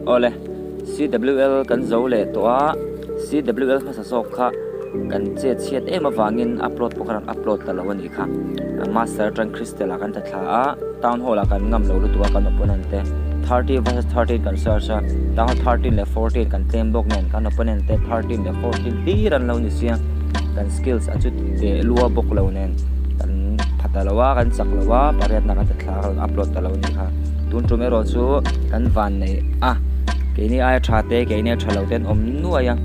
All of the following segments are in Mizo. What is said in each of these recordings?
Awle, CWL kan zo leh tawh a, CWL hmasa zawk kha kan chet chhiat em avangin upload pawh kha rawn upload ta lo a nih kha. Master atang Crystal ah kan tla thla a, Town Hall ah kan ngam lo lutuk a kan opponent te 30 versus 13 kan search a, Town Hall 13 leh 14 kan tlem bawk nen kan opponent te 13 leh 14 hlir an lo ni sia, kan skills a chu teh lua bawk lo nen kan pha ta lo a, kan chak lo a, pariatna kan tla thla a rawn upload ta lo a nih kha. Tun tum erawh chu kan van nei a, keini aia tha te keini a tha lo te an awm nuai a,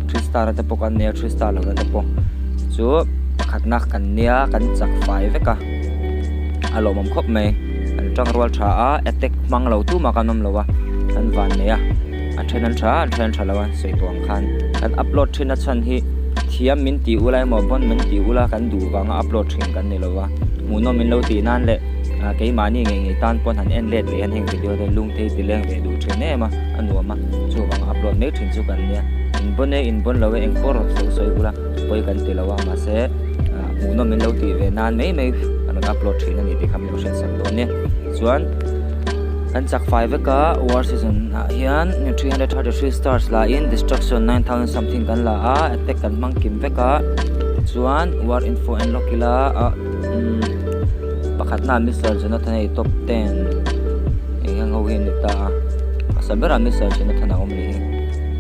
three star te pawh kan nei a three star lohna te pawh chu pakhatna kan nia kan chak fai vek a, a lawmawm khawp mai kan tang rual tha a attack hmang lo tumah kan awm lo a kan van nei a, a then an tha a an then an tha lo a sawi tawh ang khan kan upload thin a chhan hi thiam min tih ula emaw bon min tih ula kan duh vanga upload thin kan ni lo a, hmuhnawm min lo tih nan leh. Ah keimahni ngei ngei tan pawn han en let leh hian heng video te lung te hi ti leng ve duh thin em a, a nuam a, chuvang upload mai thin chu kan nia, in bawn e in bawn lo e eng pawh rawn sawi sawi bula pawi kan ti lo a mahse ah hmuhnawm min lo tih ve nan mai mai kan rawn upload thin a ni tih kha min lo hriatsak dawn nia, chuan kan chak fai vek a war season ah hian 333 stars la in destruction 9000 something kan la a attack kan hmang kim vek a tichuan war info en lawk ila ah. Umm pakhatna Mister Jonathan hei top 10 eng eng ho hi an ni ta a hmasa berah Mister Jonathan a awm leh hi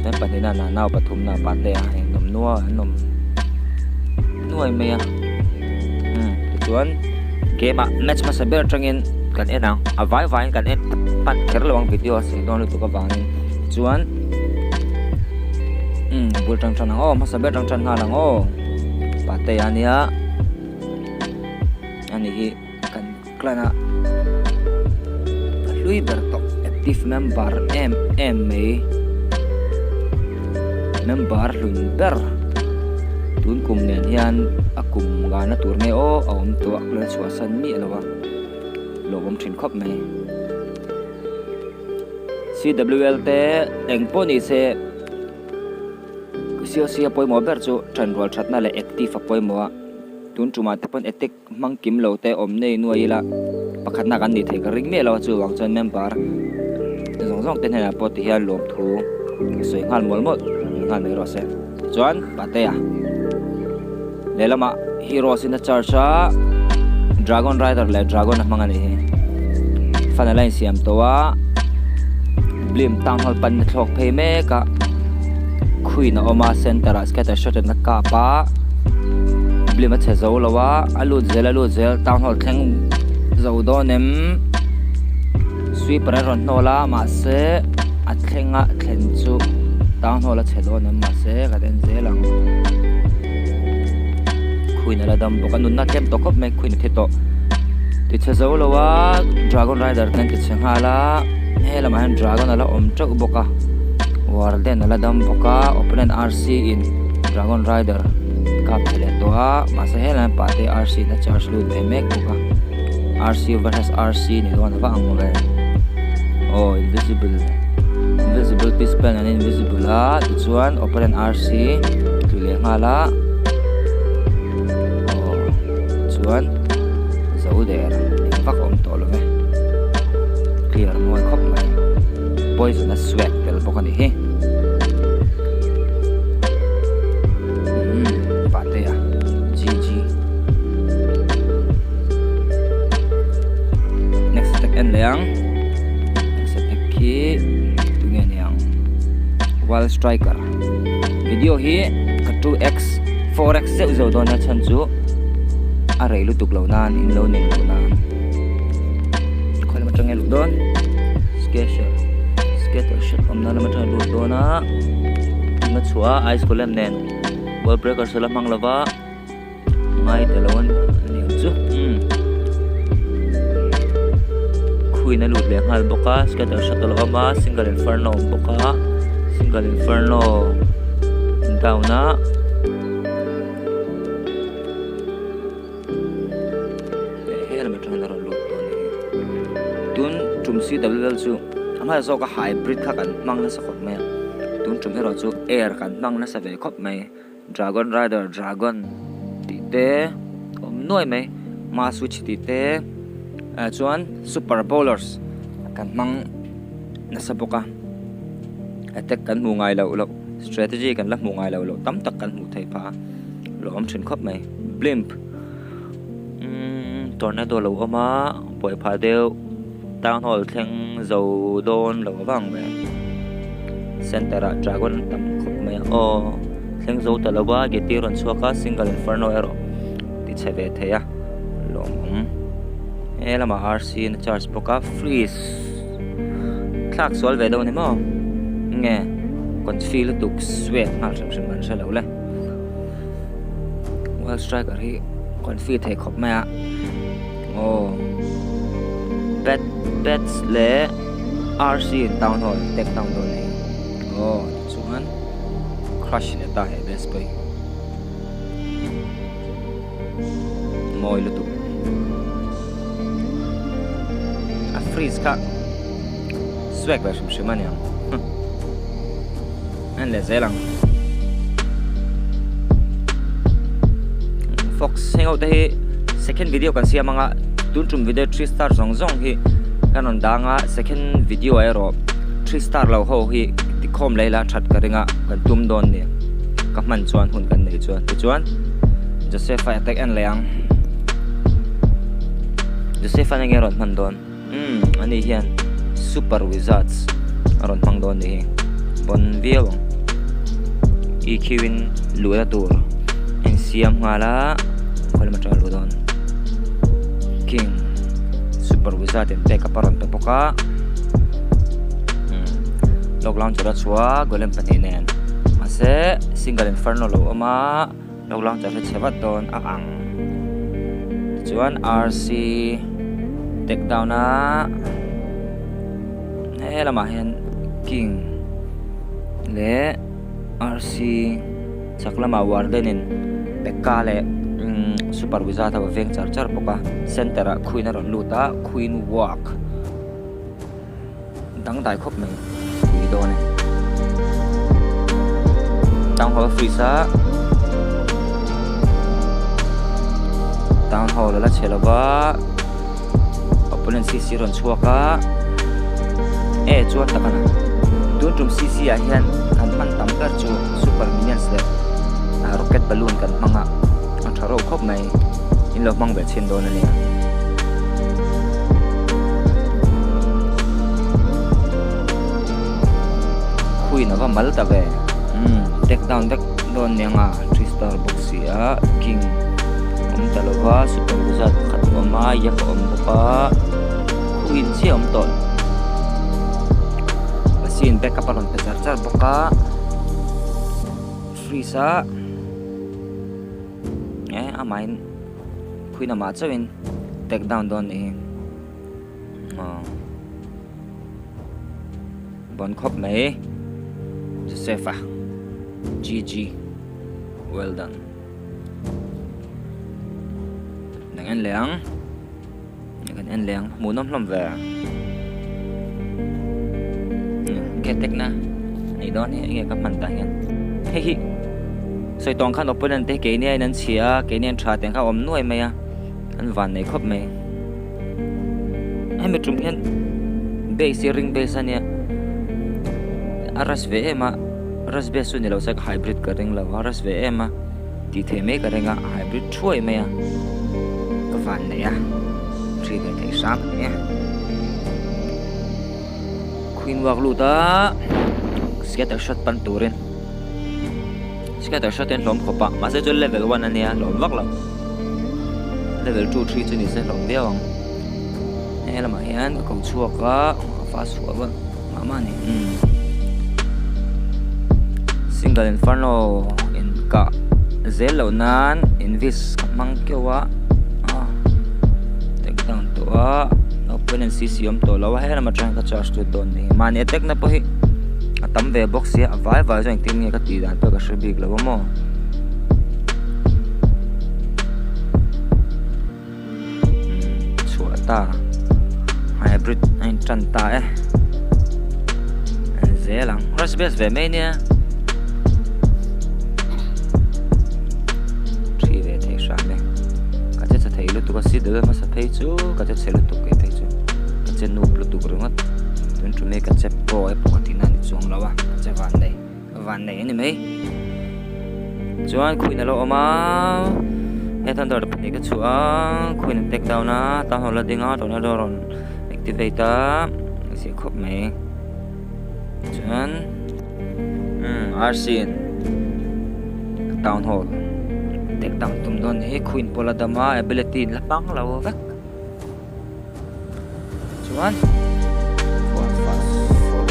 chuan pahnihna nau nau pathumna pate a hei an awm nual an awm nuai mai a umm tichuan game ah match hmasa ber atangin kan en ang a vai vaiin kan en hman kher lo ang video a sei dawn lutuk avangin chuan umm bul tang tan ang aw hmasa ber tang tan nghal ang aw pate a nia. Ani hi kan clan a hlui ber tawh active member em em mai member hlun ber tun kum nen hian a kum nghahna tur nge aw a awm tawh a clan chhuahsan miah lo a lawmawm thin khawp mai. C_W_L te eng pawh ni se. Siasia pawimawh ber chu ṭanrual ṭhatna leh active a pawimawh a, tun ṭumah te pawn attack hmang kim lo te awm nei nuai ila pakhatna kan nih theih ka ring miah lo a, chuvang chuan member zawng zawng te hnenah pawh ti hian lawmthu ka sawi nghal mawlh mawlh nghal mai rawh se. Tichuan Patea lehlamah Heroes in a charge a, Dragon Rider leh Dragon a hmang a nih hi. Fan a la insiam tawh a, Blim Town Hall panin a thlawk phei mek a, Queen a awm a, center ah scatter shot in a kap a, Blim a chhe zo lo a, a lut zel a lut zel Town Hall thleng zo dawn em? Sweeper a rawn hnawl a, mahse a thleng a thlen chu Town Hall a chhe dawn em? Mahse kan en zel ang. Queen a la dam bawk a nunna tlem tawh khawp mai Queen a thi tawh ti chhe zo lo a Dragon Rider ten ti chhe nghal a he lamah hian Dragon a la awm teuh bawk a Warden a la dam bawk a opponent R_C in Dragon Rider kap thei leh tawh a mahse he lamah hian pahte R_C in a charge lut ve mek bawk a R_C versus R_C ni dawn a va ang ve aw invisible invisible pispen an invisible a tichuan opponent R_C tlu leh nghal a aw chuan zo der eng vak a awm tawh lo ve clear mawi khawp mai poison a swag tel bawk a nih hi umm pate a gg next attack en leh ang next attack khi tunge niang wild striker. Video hi ka 2x 4x zeuh zeuh dawn a chhan chu a rei lutuk lo nan in lo ning lo nan khawi lam atang nge luh dawn scatter scatter shot awm na lam atang lut dawn a tin a chhuah a ice golem nen wall breaker saw la hmang lova ngai ta lo a ni ang chu umm khuin a lut leh nghal bawk a scatter shot a lo awm a single inferno a awm bawk a single inferno down a he lam atangin a rawn lut tawh a ni tun tum C_W_L chu a hmasa zawk a hybrid kha kan hmang nasa khawp mai a tun tum erawh chu air kan hmang nasa ve khawp mai. Dragon Rider Dragon tih te awm nuai mai Mass Witch tih te ah chuan Super Bowlers kan hmang nasa bawk a. Attack kan hmuh ngai loh loh, strategy kan la hmuh ngai loh loh tam tak kan hmuh theih phah a, lawm thin khawp mai. Blimp umm tornado lo awm a, buai phah deuh town hall thleng zo dawn lo avang ve. Center ah dragon an tam khawp mai a, aw thleng zo ta lo a, Getty rawn chhuak a, single inferno erawh ti chhe ve thei a, lawmawm. He lamah RC in a charge bawk a, freeze. Thlak sual ve deuh a ni maw? Nge confi lutuk sweat nghal hrim hrim kan hre lo le. World striker hi confi thei khawp mai a. Aw bat bats leh RC in town hall take down dawn a ni. Aw tichuan crush leh ta he best pawh hi. Mawi lutuk. A freeze kha swag ve hrim hrim a niang. En leh zel ang. Fox heng ho te hi second video kan siam anga tun tum video 3 star zawng zawng hi kan rawn dang a second video ah erawh 3 star lo ho hi tikhawm leh ila that ka ring a kan tum dawn ni ka hman chuan hun kan nei chuan tichuan Joseph-a attack en leh ang. Joseph-a enge a rawn hman dawn? Umm ani hian super wizards a rawn hmang dawn nih hi. Bon viau ang. EQ in luhna tur a insiam nghal a, khawi lam atanga luh dawn? King super wizard in backup a rawn pe bawk a. Umm log launcher a chhuah a golem pahnih nen mahse single inferno lo awm a. Lo lang char hi chhe vat dawn a ang. Tichuan RC take down a he lamah hian king leh RC chhak lamah warden in pekka leh super wizard ho a veng char char bawk a center ah queen a rawn lut a queen walk. Dangdai khawp mai pui dawn e. Town hall office a town hall a la chhe lova opponent cc rawn chhuak a e chuan tak a na tun tum cc ah hian kan hman tam ber chu super minions leh rocket balloon kan hmang a a tha reuh khawp mai in lo hmang ve chhin dawn a nia. Queen ava mal ta ve umm take down vek dawn nia nga three star bawk si a king awm ta lova super wizard pakhat a awm a yak a awm bawk a queen chiah a awm tawh machine backup a rawn pe char char bawk a freeze a. Eh amahin queen amah chauhin take down dawn nih hi aw bon khawp mai Joseph a GG well done nang en leh ang kan en leh ang hmuhnawm hlawm ve nge tek na anih dawn hi enge ka hman tah hian hei hi sawi tawng khan opponent te keini aiin an chhia a keini an tha teng kha a awm nuai mai a an van nei khawp mai hemi tum hian base hi ring base ania a rush ve em a rush base chu ni lo se ka hybrid ka ring lo a rush ve em a. Tih theih mai ka ring a, a hybrid thuai mai a, ka van neih a, ri ve theih hram a ni e. Queen walk lut a, scatter shot pan turin, scatter shot hian hlawm khawp a, mahse chuan level one a nia hlawm vak lo, level 2 3 chu nise hlawm viau ang. Hei lamah hian ka ko chhuak a, a fast chhuah va mah mah a ni umm single inferno in kah zel loh nan invis ka hmang keuh a ah take down tawh a opponent cc awm tawh lo a he lam atang ka charge lut dawn ni mahni attack na pawh hi a tam ve bawk sia a vai vai chuan engtin nge ka tih dan pawh ka hre bik lo a maw. Chhuah ta hybrid a in tan ta e zel ang rush base ve mai nia thi ve thei hram e ka che chhe thei lutuk a si deuh hmasa phei chu ka che chhe lutuk ke phei chu ka che nup lutuk ringawt. Tun ṭum hi ka che pro e pawh ka tihna a ni chuang lo a, ka che van nei van nei a ni mai. Chuan khuin a lo awm a, he thunder pahnih ka chhuah a, khuin an take down a, town hall a ding a, tornado a rawn activate a, a zia khawp mai. Chuan umm RC in town hall take down tum dawn hi khuin pawh la dam a, ability in la hmang lo vek. Chuan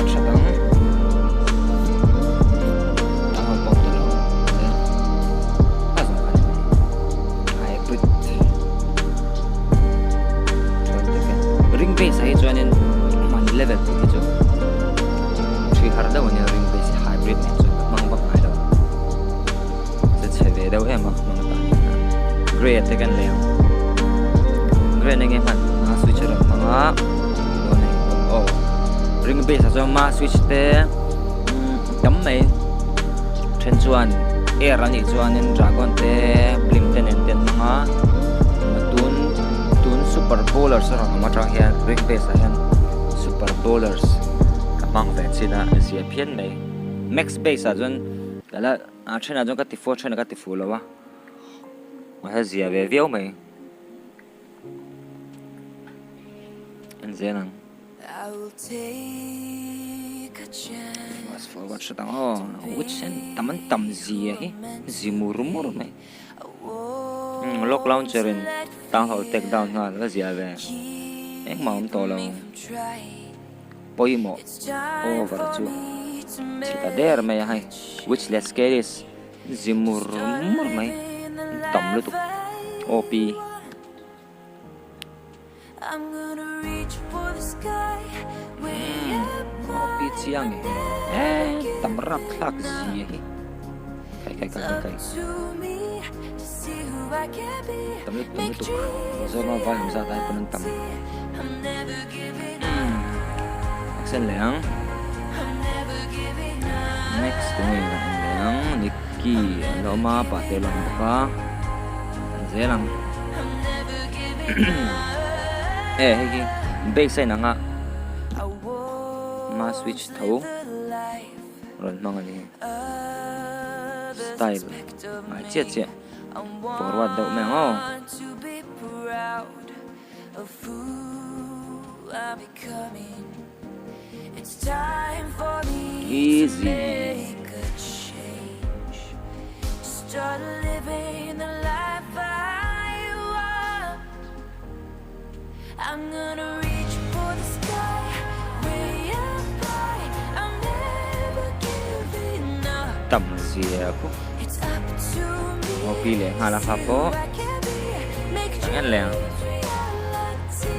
tha dang a hawn pawh ta lo a zawng kha ni mai hybrid chuan ring base ah hi chuanin mahni level pawh hi chu thui har deuh ania ring base hybrid nen chuan ka hmang vak ngai lo che chhe ve deuh em a hmang atan hian grey te kan lei ang grey enge hman a switch a rawn hmang a dawn hei aw ring base ah chuan ma switch te tam mai then chuan air a nih chuanin dragon te blim te nen te an hmang a tun tun super bowlers a rawn awm atang hian ring base ah hian super bowlers ka hmang ve chin a zia phian mai max base ah chuan ka la A thenah chuan ka ti fu a thenah ka ti fuh lo a mahse zia ve viau mai en zel ang fast forward hret ang aw which en tam an tam zia hi zi mur mur mai lock launcher in town hall take down nghal ka zia ve engmah a awm tawh lo. Pawimawh over chu chhe ta der mai a hei which leh scaries zi mur mur mai tam lutuk OP. OP chiang e eh tam rap thlak zia hi kai kai kai kai tam lutuk tam lutuk Mizoram a vai awm zat ai pawn an tam. Accent leh ang next tu nge kan en leh ang Nicky an la awm a pate a la awm bawk a kan zel ang e hei hi base a inang a ma switch tho rawn hmang a ni style ngai chiah chiah forward deuh mai ang aw. Of who I'm becoming. It's time for me to Easy. make a change. Start living the life I want. I'm gonna reach for the sky, way up high. I'm never giving up. Tam zia khu. It's up to me. OP leh nghal a kha pawh. Who I can be. Make Ang en leh ang.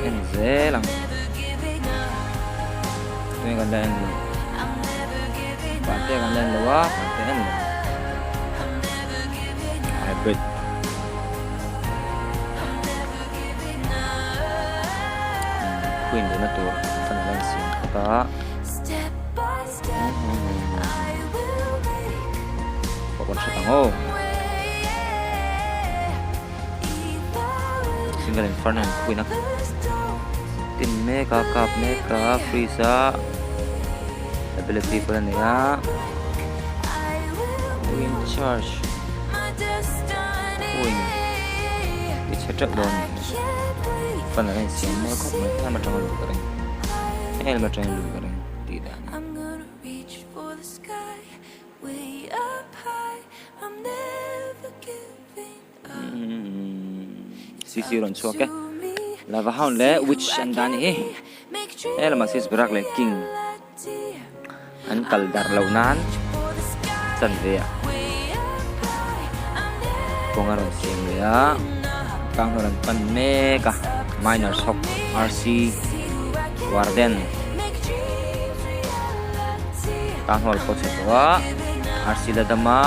En zel ang. Tunge kan la en lo. Pate kan la en lo a, pate en lo. Hybrid. Queen duhna tur fan a la insiam khawp a. Pawh kan hre tang aw. Single Inferno in queen a tin mek a kap mek a freeze a ability pawh a nei a queen charge queen ti chhe teuh dawn a ni fan a la insiam mawi khawp mai helm atanga luh ka ring helm atanga luh ka ring tih dan CC rawn chhuak e Lava Hound leh Witch an dah a nih hi he lamah sis Barak leh King an kal darh loh nan chanve ah kawng a rawn siam leh a tlang hnawr an pan mek a Miners Hawk RC Warden tlang hnawr pawh chhe tawh a RC la dam a.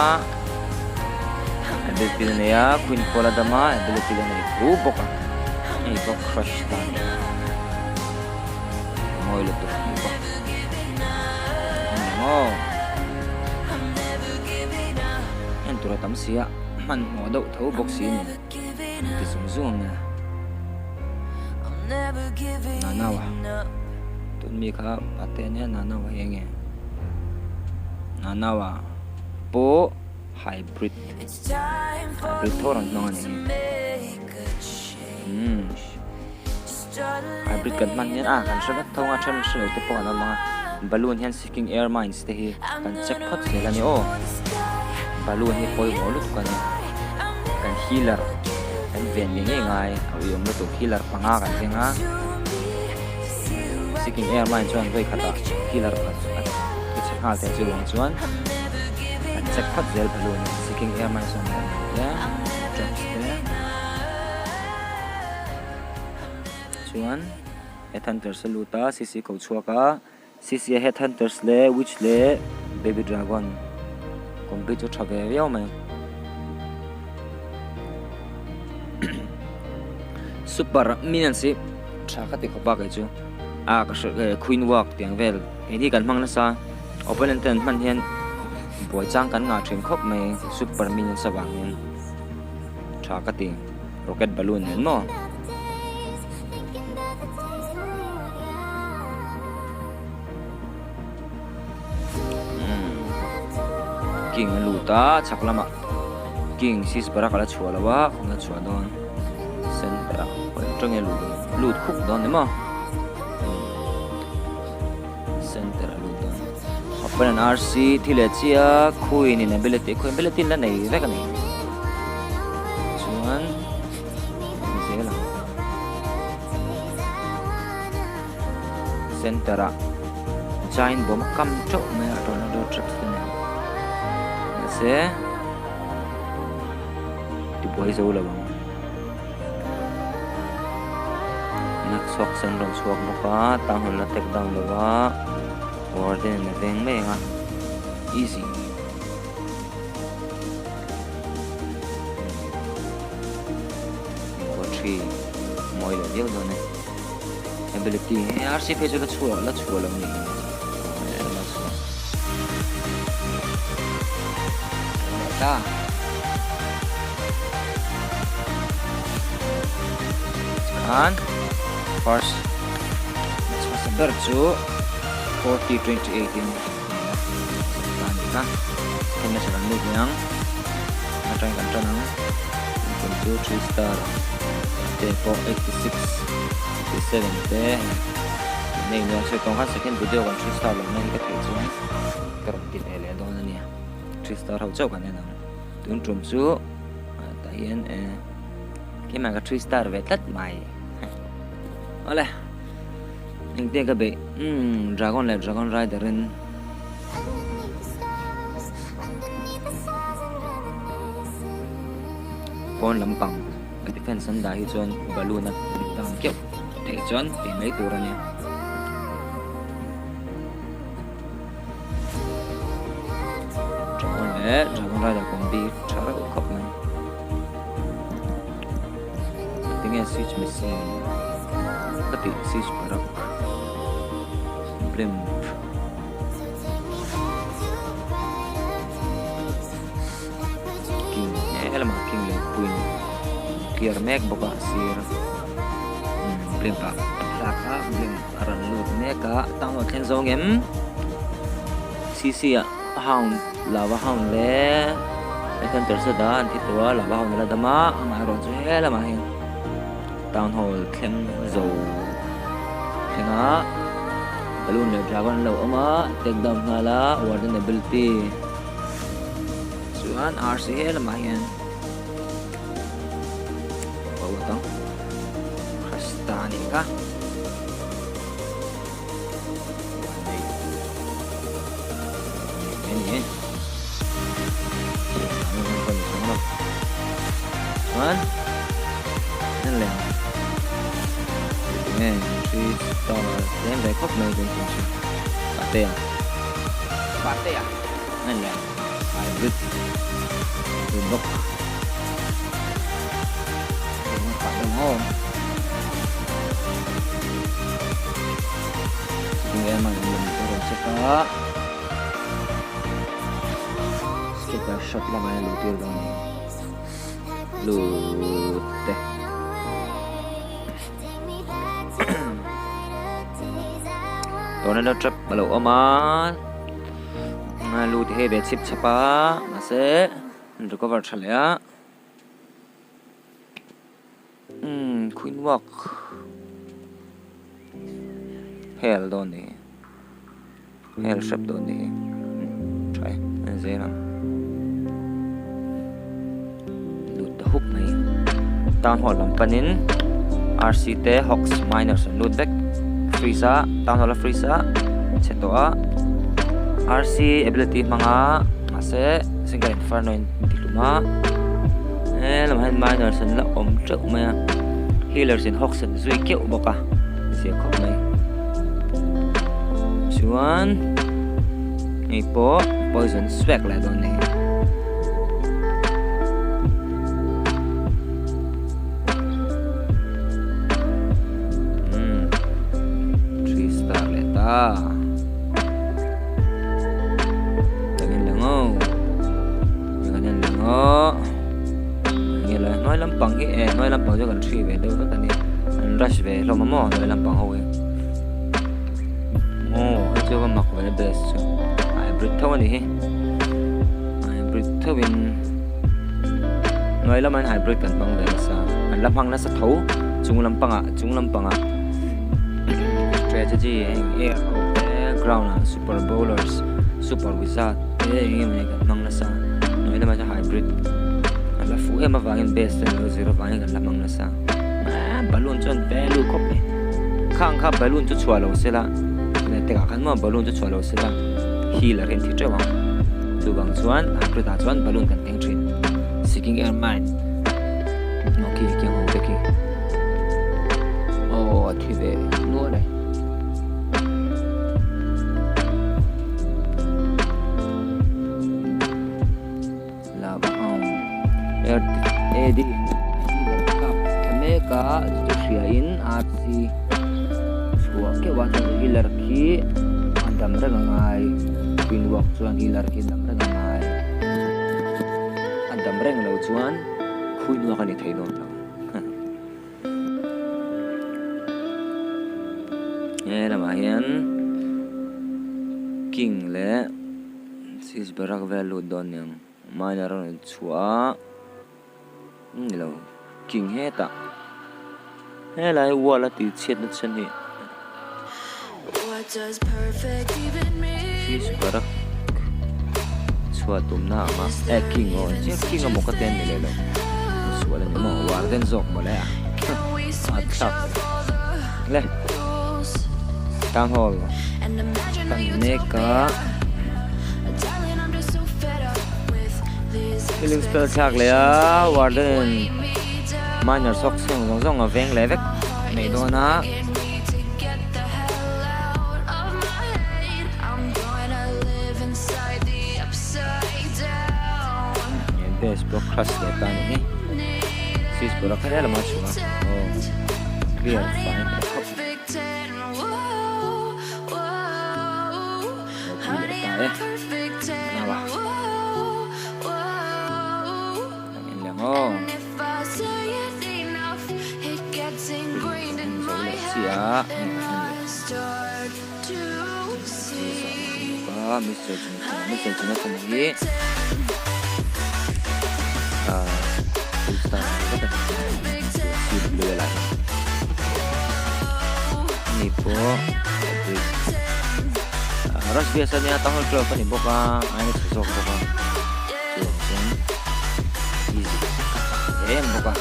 Ability la nei a queen pawh la dam a ability la nei tho bawk a hei pawh crush ta a ni mawi lutuk hei pawh ni maw en tur a tam si a hmanhmawh deuh tho bawk si a ni ti zung zung ang a nanawa. Tun mi kha pate nia Nanawa hi enge Nanawa pawh hybrid hybrid tho rawn hmang a ni umm hybrid kan hman hian a kan hre vek tho a then hre lo te pawh an awm ang a balloon hian seeking air mines te hi kan check phawt zel a ni aw balloon hi pawimawh lutuk a ni kan healer kan ven ngei ngei ngai a uiawm lutuk healer panga kan keng a. Seeking Air Mine chuan vawi khatah healer a ti chhe nghal teh chu ruang chuan an check phawt zel balloon in Seeking Air Mine chuan an te traps te chuan Headhunters a lut a CC ko chhuak a CC a Headhunters leh Witch leh Baby Dragon complete chu tha ve viau mai. Super minions hi tha ka ti khawp a kei chu a ka hre queen walk tiang vel hei hi kan hmang nasa opponent ten an hman hian buai chang kan ngah thin khawp mai super minions avang hian tha ka ti rocket balloon nen maw. King a lut a chhak lamah king sis barak a la chhuah lo a a la chhuah dawn center ah hawi atangin a lut dawn lut khup dawn ni maw center a lut dawn opponent rc thi leh chiah queen in ability queen ability in la nei vek a ni chuan zel ang. Center ah giant bomb a kam teuh mai a tornado traps te nen mahse tibuai zo lo ang Naxox an rawn chhuak bawk a tang hun la take down lo a warden in a veng mai ang a easy. Poetry mawi leh viau dawn e. Ability he RC phei chu la chhuah la chhuah lo ni la chhuah. Ta. Khan first match hmasa ber chu 40-28 in ta ni kha. Second match kan lut leh ang. Atangin kan tan ang. Kum chu 3 star te pawh 86 87 te nei nuam sawi tawng khan second video kan 3 star lohna hi ka theih chuan ka rawn ti ve leh dawn a nia. 3 star ho chauh kan en ang. Tun tum chu tah hian keimah ka 3 star ve tlat mai. Awle engtiang ka beih umm dragon leh dragon rider in. Pawn lampang a defense an dah hi chuan balloon a down keuh theih chuan tih mai tur a nia. Dragon leh Dragon Rider combi tha reuh khawp mai. Tinge switch machine ka tih switch parak blimp. King he lamah king leh queen clear mek bawk a sir blimp ah thlak a blimp a rawn lut mek a town hall thleng zawng em cc ah hound lava hound leh headhunter set a an thi tawh a lava hound a la dam a amaherawh chu he lamah hian town hall thleng zo thleng a balloon leh dragon an lo awm a take down nghal a warden ability chuan rc he lamah hian a awt ang rasta a nih kha chuan lem nge three star tlem ve khawp mai tun tum chu patea patea a lem hybrid tun bawk tinge man lem ka rawn check a scatter shot lamah hian luh tir dawn a ni. Lut te. Tornado trap a lo awm a lut hei ve chip chap a mahse an recover tha leh a umm queen walk hel dawn ni hel hrep dawn ni hi tha e an zel ang lut ta hup mai town hall lam panin rc te hawks miners an lut vek freeze a town hall a freeze a chhe tawh a rc ability hmanga mahse single inferno in ti hlum a he lamah hian miners an la awm teuh mai a healers in hawks an zui keuh bawk a zia khawp mai chuan hei pawh poison swag leh dawn a ni. Umm three star leh ta kan en lang aw kan en lang aw enge lai hnuai lampang hi eh hnuai lampang chu kan ṭhi ve deuh vek a ni an rush ve hlawm a maw hnuai lampang ho hi aw hei chu va mak ve base chu hybrid tho a ni hi hybrid tho in hnuai lamah hian hybrid kan hmang ve nasa an la hmang nasa tho chung lampangah chung lampangah strategy heng air ho te ground ah super bowlers super wizard te eng emaw ni kan hmang nasa hnuai lamah chuan hybrid a la fuh em avangin base te an lo zir avangin kan la hmang nasa ah balloon chuan value khawp mai khang kha balloon chu chhuah lo sela tek ah khan maw balloon chu chhuah lo sela healer hi an thi teuh ang chuvang chuan hybrid ah chuan balloon kan keng thin seeking air mine okay keng ho te khi aw a thi ve nual e. Lava hound air AD in healer kap thla mek a chu hria in RC chhuah keuh a chuan healer khi a dam reng a ngai queen walk chuan healer khi dam reng a ngai a dam reng lo chuan queen walk a ni thei dawn lo. He lamah hian king leh six barak vel lut dawn aniang minor a rawn chhuah a ni lo king hetah helai wall a tih chhiat na chhan hi six barak chhuah tumna ang a eh king aw chiah king emaw ka ten ni leh lo sual a ni maw warden zawk mawle a a thlak le town hall pan mek a healing spell thlak leh a warden minor sawk seng zawng zawng a veng leh vek mai dawn a. Base pawh crush leh ta anih hi switch board a kha hlelama a chhuah a aw clear fai tha khawp aw clear ta e nawa kan en leh ang aw zo leh chiah a Mister Mister Jonathan hi ahh full star vek a ni CWL ah hian ani pawh Rush VS ania town hall 12 a ni bawk a a in a chhe zawk bawk a chuvang chuan easy em bawk a.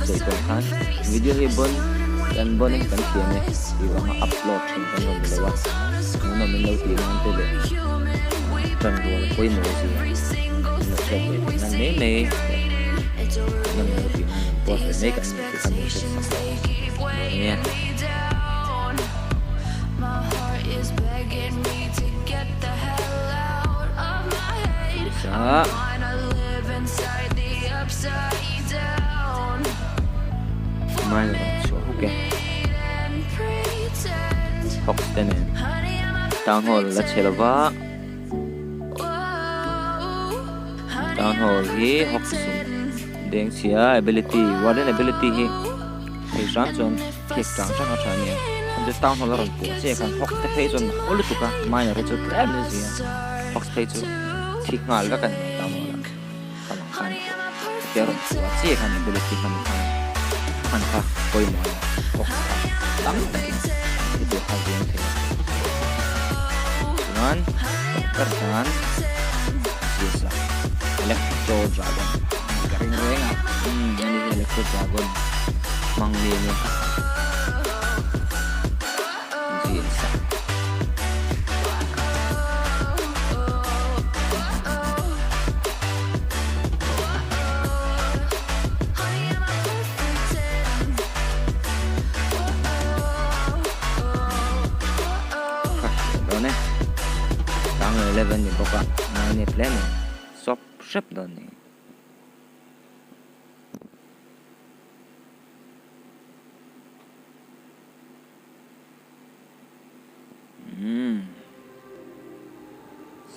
Sawi tawh khan video hi bon kan bon in kan thiam e tih vanga upload thin kan rawn ni lo a hmuhnawm in lo tih nan te leh tan rual pawimawh zia an lo hriat ve theih nan mai mai hmuhnawm in lo tih nan kan post ve mai kan ni tih kha min hriat sak dawn nia. Sa Mai rawn chhuah huk e Hawks te nen Town Hall la chhe lova Town Hall hi Hawks in. Deng chhia ability warden ability hi thei hram chuan khek tang tang a tha ania chuan chu town hall a rawn puah chiah khan hawk te phei chuan haw lutuk a minor hi chu tlem in zia hawk phei chu thi nghal vek a ni mai town hall ah khan ang khan hetia rawn puah chiah khan ability hman khan hman kha pawimawh a ni hawk kha tam takin thi tur kha veng thei a chuan ber khan Sisa Electro Dragon ka ring reng a umm ani hi Electro Dragon hmang mi a nia Jeans a. Ka hria dawn e. Tang leh eleven ni bawk a, ngai nep hle mai. Sawp hrep dawn ni. Umm.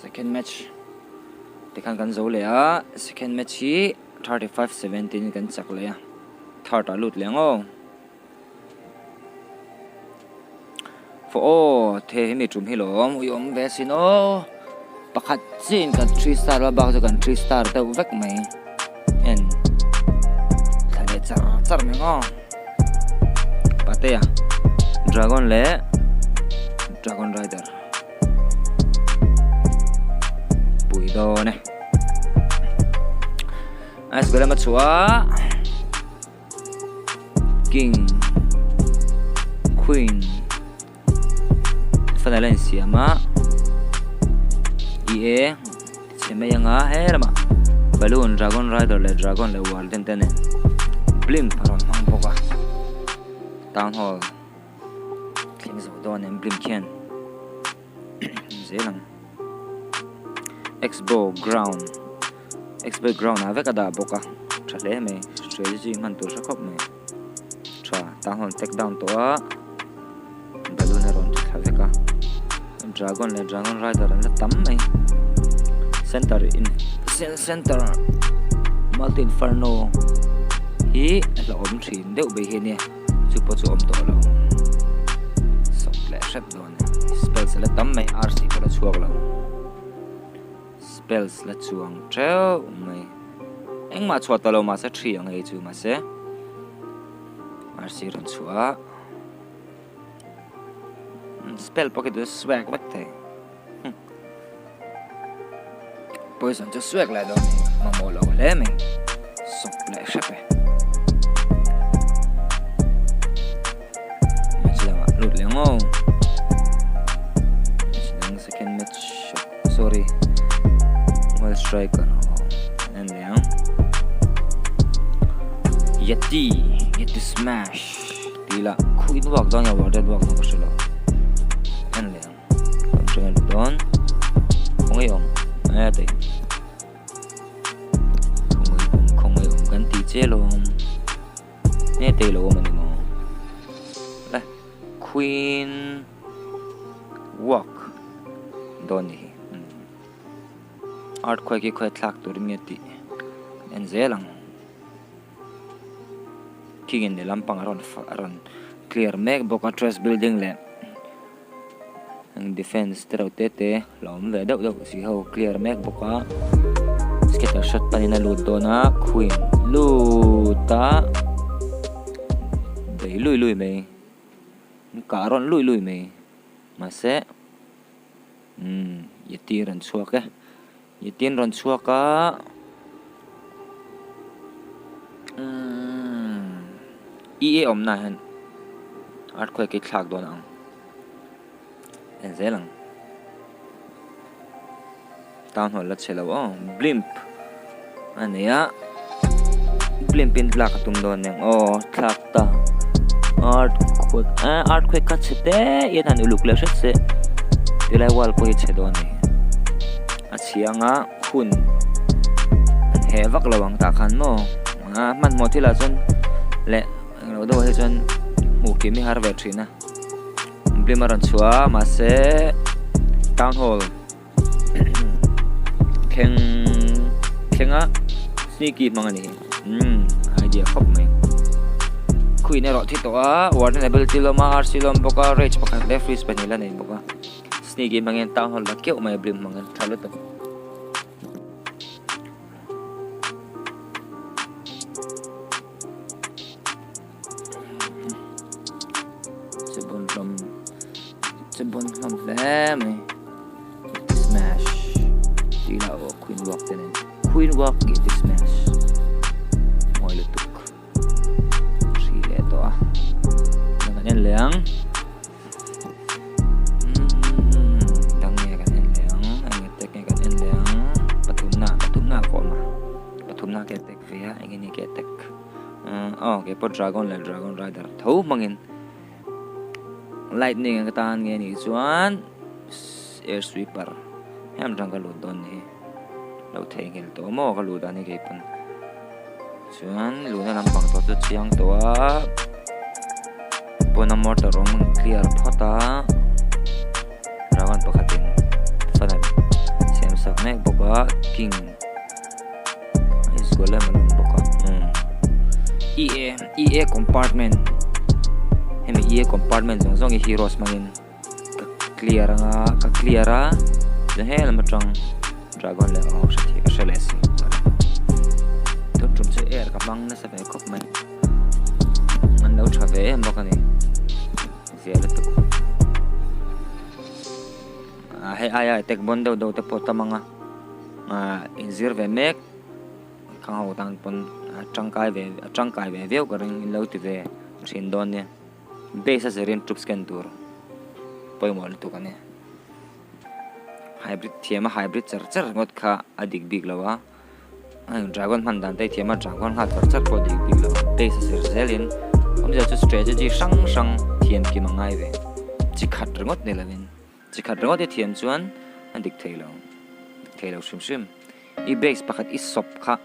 Second match tikhan kan zo leh a, second match hi 35 17 kan chak leh a, third ah lut leh ang aw. Fawh aw the hi mi tum hi lawm ui awm ve sin aw pakhat chiah in kan three star a bak chu kan three star deuh vek mai en thla leh char char mai ang aw patea dragon leh dragon rider pui dawn e ice golem a chhuah. King Queen fan a la insiam a i e chhe mai anga he lamah balloon dragon rider leh dragon leh warden te nen blimp a rawn hmang bawk a town hall thleng zo dawn em blimp khian zel ang expo ground expo ground ah vek a dah bawk a tha hle mai strategy hman tur hre khawp mai tha tah hawn take down tawh a balloon a rawn thi thla vek a dragon leh dragon rider an la tam mai center in center multi inferno hi a hlauhawm thin deuh ber hi a nia chu pawh chu a awm tawh lo sawp leh hrep dawn. Spells la tam mai RC pawh la chhuak lo spells la chuang teuh mai engmah chhuah ta lo mahse thi ang hei chu mahse RC rawn chhuah a spell pawh khi chu swag vek thei poison chu swag leh dawn mamawh lo hle mai sawp leh hrep e. Match dangah lut leh ang aw. Match dang second match sorry Wild Striker en leh ang. Yeti Yeti Smash tih lah khuin uak dawn nge warden uak dawn ka hre lo en leh ang. Kan hre nge lut dawn khawngaih awm e tei. Khawngaih awm khawngaih awm kan tih che lawm. Nge tei lo awm a ni maw? Le Queen Walk dawn ni hi. Earthquake hi khawi thlak turin nge tih en zel ang. King in lehlam pang a rawn a rawn clear mek bawk a trash building leh defence te reuh te te la awm ve deuh deuh si ho clear mek bawk a scatter shot panin a lut dawn a queen lut a bei lui lui mai kah rawn lui lui mai mahse umm yeti rawn chhuak e yeti an rawn chhuak a umm e a awmna ah hian earthquake hi thlak dawn ang. En zel ang. Town hall la chhe lo aw. Blimp a nei a. Blimp in tlak a tum dawn nen aw thlak ta. Earthquake eh earthquake kha chhe te in han uluk leh hret se. Tilai wall pawh hi chhe dawn a ni. A chhiang a hun an heh vak lo ang tah khan maw. A hmanhmawh thil ah chuan leh englo deuh ah hi chuan hmuh kim hi har ve thin a. Blim a rawn chhuah a mahse town hall thleng thlenga sneaky hmang a ni hi. Umm idea khawp mai. Queen erawh thi tawh a, Warden ability lawm a, RC lawm bawk a, Rage pakhat leh Freeze pahnih la nei bawk a. Sneaky hmangin Town Hall la keuh mai a blim hmangin tha lutuk. Che bon hlawm che bon hlawm hle mai. Smash tih lah aw Queen Walk te nen. Queen Walk tih te smash mawi lutuk hri leh tawh a dang kan en leh ang dang nge kan en leh ang eng attack nge kan en leh ang pathumna pathumna a kawm a pathumna ke attack ve a eng nge ni ke attack aw ke pawh dragon leh dragon rider tho hmangin lightning ka tan nge nih chuan air sweeper hem tang ka lut dawn ni lo theihnghilh tawh maw ka luh dan hi kei pawn chuan luhna lampang tawh chu chiang tawh a pawn a mortar awm clear phawt a dragon pakhatin funnel siam sak mek bawk a king Zual em an awm bawk a umm EA EA compartment hemi EA compartment zawng zawng hi heroes hmangin ka clear anga ka clear a chuan he lam atang dragon leh aw hre thei ka hre leh si tun tum chu air ka hmang nasa ve khawp mai an lo tha ve em bawk a ni zia lutuk ah hei aia attack bawn deuh deuh te pawh tam ang a ah inzir ve mek Khang ho tan pawn a tangkai ve a tangkai ve viau ka ring in lo ti ve thin dawn nia base a zirin troops ken tur pawimawh lutuk a ni hybrid thiam a hybrid char char ngawt kha a dik bik lo a dragon hman dan te thiam a dragon nghal char char pawh a dik bik lo a base a zir zelin awmzia chu strategy hrang hrang thiam kim a ngai ve chi khat ringawt ni lovin chi khat ringawt hi thiam chuan a dik thei lo dik thei lo hrim hrim. I base pakhat i sawp kha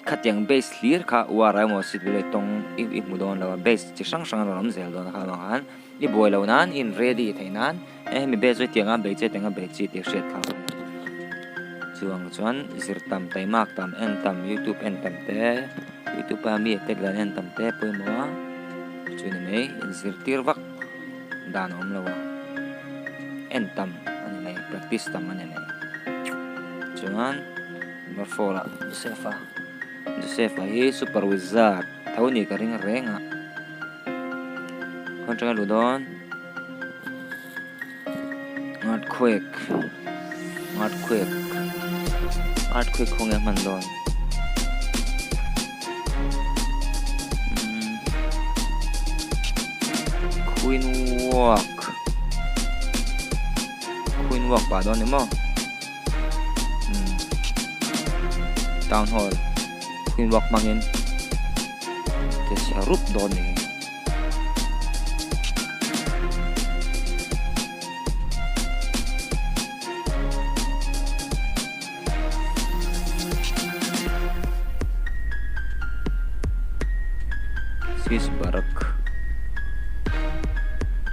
khatiang base hlir kha uar emaw sit leh tawng i i hmu dawn lo a base chi hrang hrang a rawn awm zel dawn a kha avang khan i buai loh nan i in ready theih nan he hemi base chu hetianga bei chi hetianga bei chi tih hriat kha chuang chuan zir tam taimak tam en tam youtube en tam te youtube a mi attack dan en tam te pawimawh a chu ni mai inzirtir vak dan a awm lo a en tam a ni mai practice tam a ni mai chuan number 4 ah Joseph a Joseph a hi super wizard tho ni ka ring reng a khawn atanga luh dawn earthquake earthquake earthquake khawnge a hman dawn. Queen walk Queen walk pah dawn ni maw umm Town hall Queen walk hmangin ke chhe rup dawn ni. Swiss Barak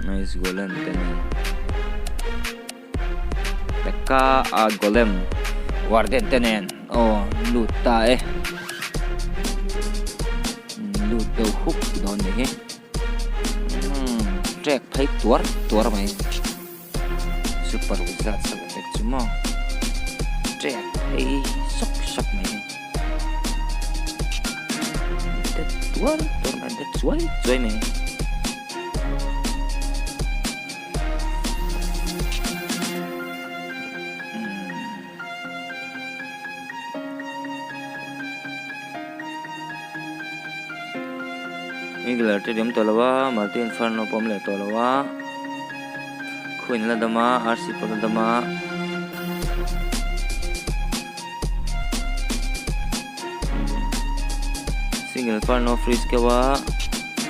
Nice Golem te nen Pekka a Golem Warden te nen aw lut ta e lut deuh huk dawn ni hi trek phei tuar tuar mai. Super wizard sak attack chu maw trek phei sawk sawk mai hi det tuar tuar mai det chuai chuai mai hi. Eagle te awm tawh lo a Multi Inferno pawh awm leh tawh lo a Queen la dam a RC pawh la dam a Single Inferno freeze keuh a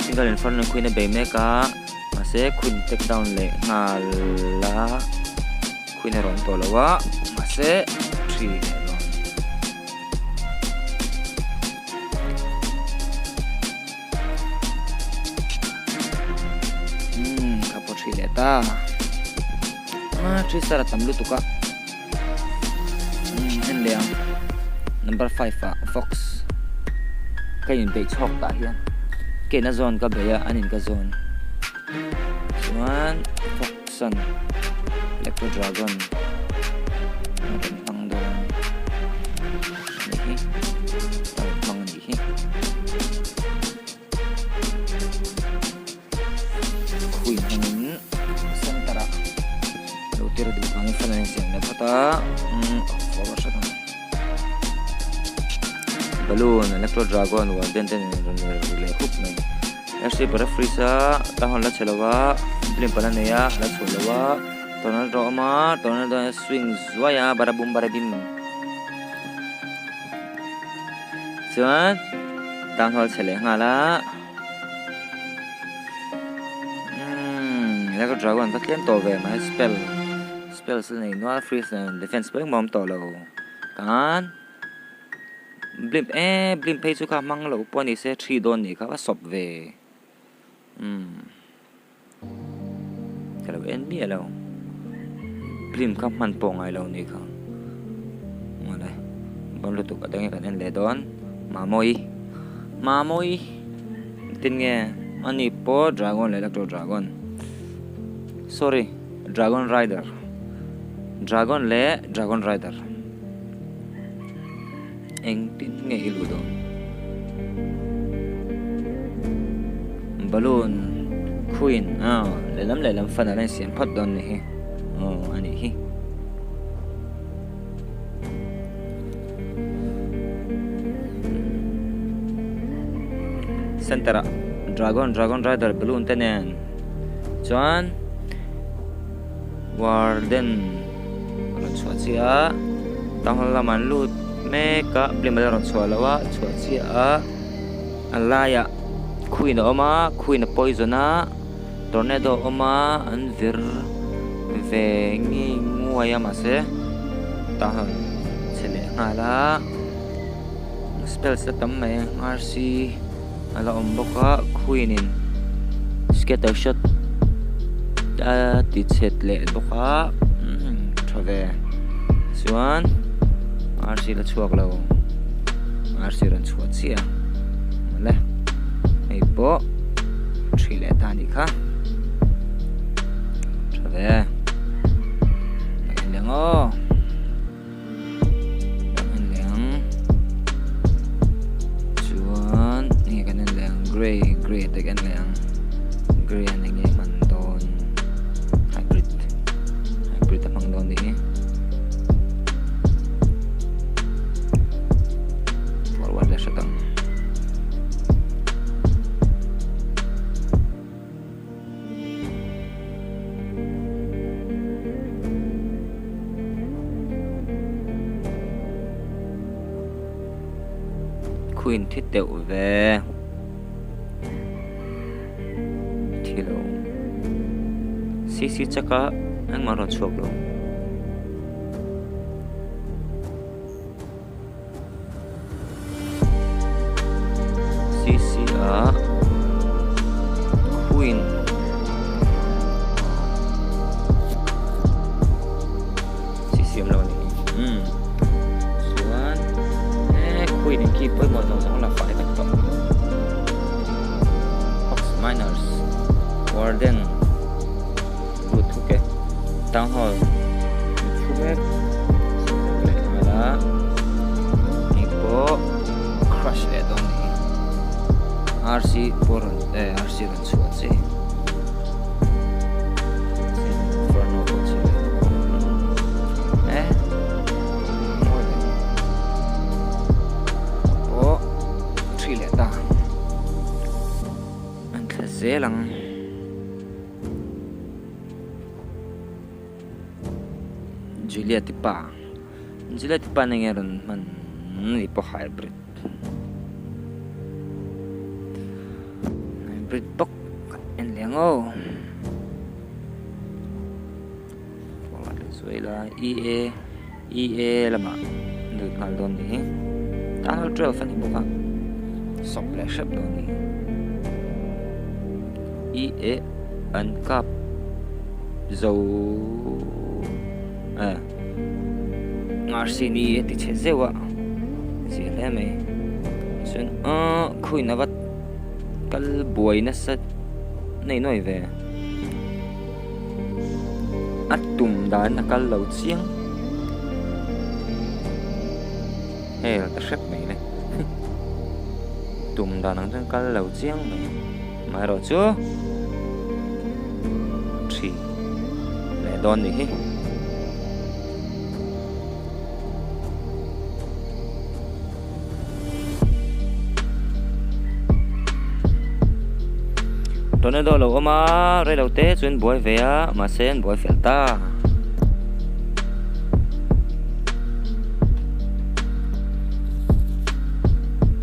Single Inferno Queen a bei mek a mahse Queen take down leh nghal a. Queen a rawn tawh lo a, mahse thi leh rawn. Umm ka pawh thi leh ta. Ah thi sar a tam lutuk a. Umm en leh ang. Number 5 ah Fox. Ka inbeih chhawk tah hian kehna zawn ka bei a, an in ka zawn. Chuan Foxan Electro Dragon a rawn hmang dawn a nih hi, a rawn hmang a nih hi. Khui hmangin center ah lo tir duh vangin fan an insiam leh phawt a umm forward hrat ang balloon electro dragon warden te nen rawn ri leh khup mai rc parafris a la hawn la che lo a blimp a la nei a a la chhuah lo a tornado a awm a tornado a swing zuai a bara bum bara bim chuan town hall chhe leh nghal a. Umm electro dragon ka tlem tawh ve mai spell spells la nei nual freeze nen defense pawh engmah a awm tawh lo khan blimp eh blimp phei chu kha hmang loh pawh a ni se thi dawn nih kha a sawp ve umm ka lo en miah lo blimp kha hman pawh ngai lo nih kha awle bawn lutuk a dang e kan en leh dawn Mamawii Mamawii engtin nge ani pawh dragon leh electro dragon sorry dragon rider dragon leh dragon rider engtin nge i luh dawn balloon queen ah lehlam lehlam fan a la insiam phawt dawn ni hi aw a nih hi. Center ah dragon dragon rider balloon te nen chuan warden a rawn chhuah chiah a town lamah an lut mek a blim a la rawn chhuah loh a chhuah chiah a a laiah queen a awm a queen a poison a tornado a awm a an vir ve ngei nguai a mahse tah han chhe leh nghal a spells la tam mai rc a la awm bawk a queen in scatter shot a ti chhet leh bawk a umm tha ve chuan rc la chhuak lo rc rawn chhuah chiah mawle hei pawh thi leh ta anih kha tha ve a en leh ang aw kan en leh ang chuan enge kan en leh ang grey grey te kan en leh ang grey an enge hman dawn hybrid hybrid a hmang dawn nih hi forward leh hret ang. Queen thi teuh ve thi lo cc chaka engmah rawn chhuak lo. Cc ah Queen cc awm lo a ni umm chuan he Queen in khi pawimawh zawng zawng la fai vek tawh Fox Miners Warden Lut thuk e Town Hall lut thu mek leh nghal a hei pawh crush leh dawn ni RC pawh rawn eh RC rawn chhuah chi Inferno pawh chhe leh eh mawi leh pawh thi leh ta an thla zel ang. Juliet pa Juliet pa na nge rawn hman ni pawh hybrid hybrid bawk en leh ang aw zuaila EA EA lamah lut nghal dawn ni hi tan hal 12 a ni bawk a sawp leh hrep dawn ni EA an kap zo eh ngarsi ni a ti chhe zeuh a zia hle mai. Chuan aaa khawiin ava kal buai nasa nei nuai ve. A tum dan a kal lo chiang. Hel ta hrep mai le. Tum dan ang chuan kal lo chiang mai. Amaherawh chu thi leh dawn nih hi. Tornado lo awm a, reilo te chuan buai ve a, mahse an buai fel ta.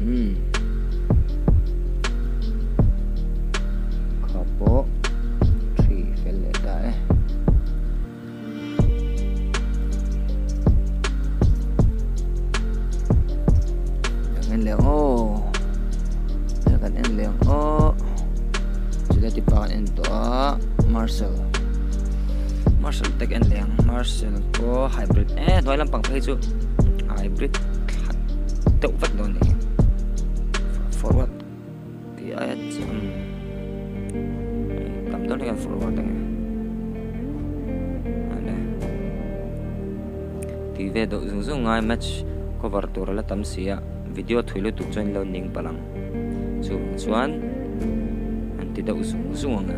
Umm. Kha pawh thi fel leh ta e. Kan en leh ang aw kan en leh ang aw chulai ti pa kan en tawh a marshal marshal te ka en leh ang marshal pawh hybrid eh hnuai lampang phei chu hybrid thla deuh vek dawn a ni forward tih aia chuan tam dawn hian forward ang e ale tih ve deuh zung zung ngai match cover tur a la tam si a video thui lutuk chuan lo ning palh ang chuvang chuan an ti deuh zung zung ang a.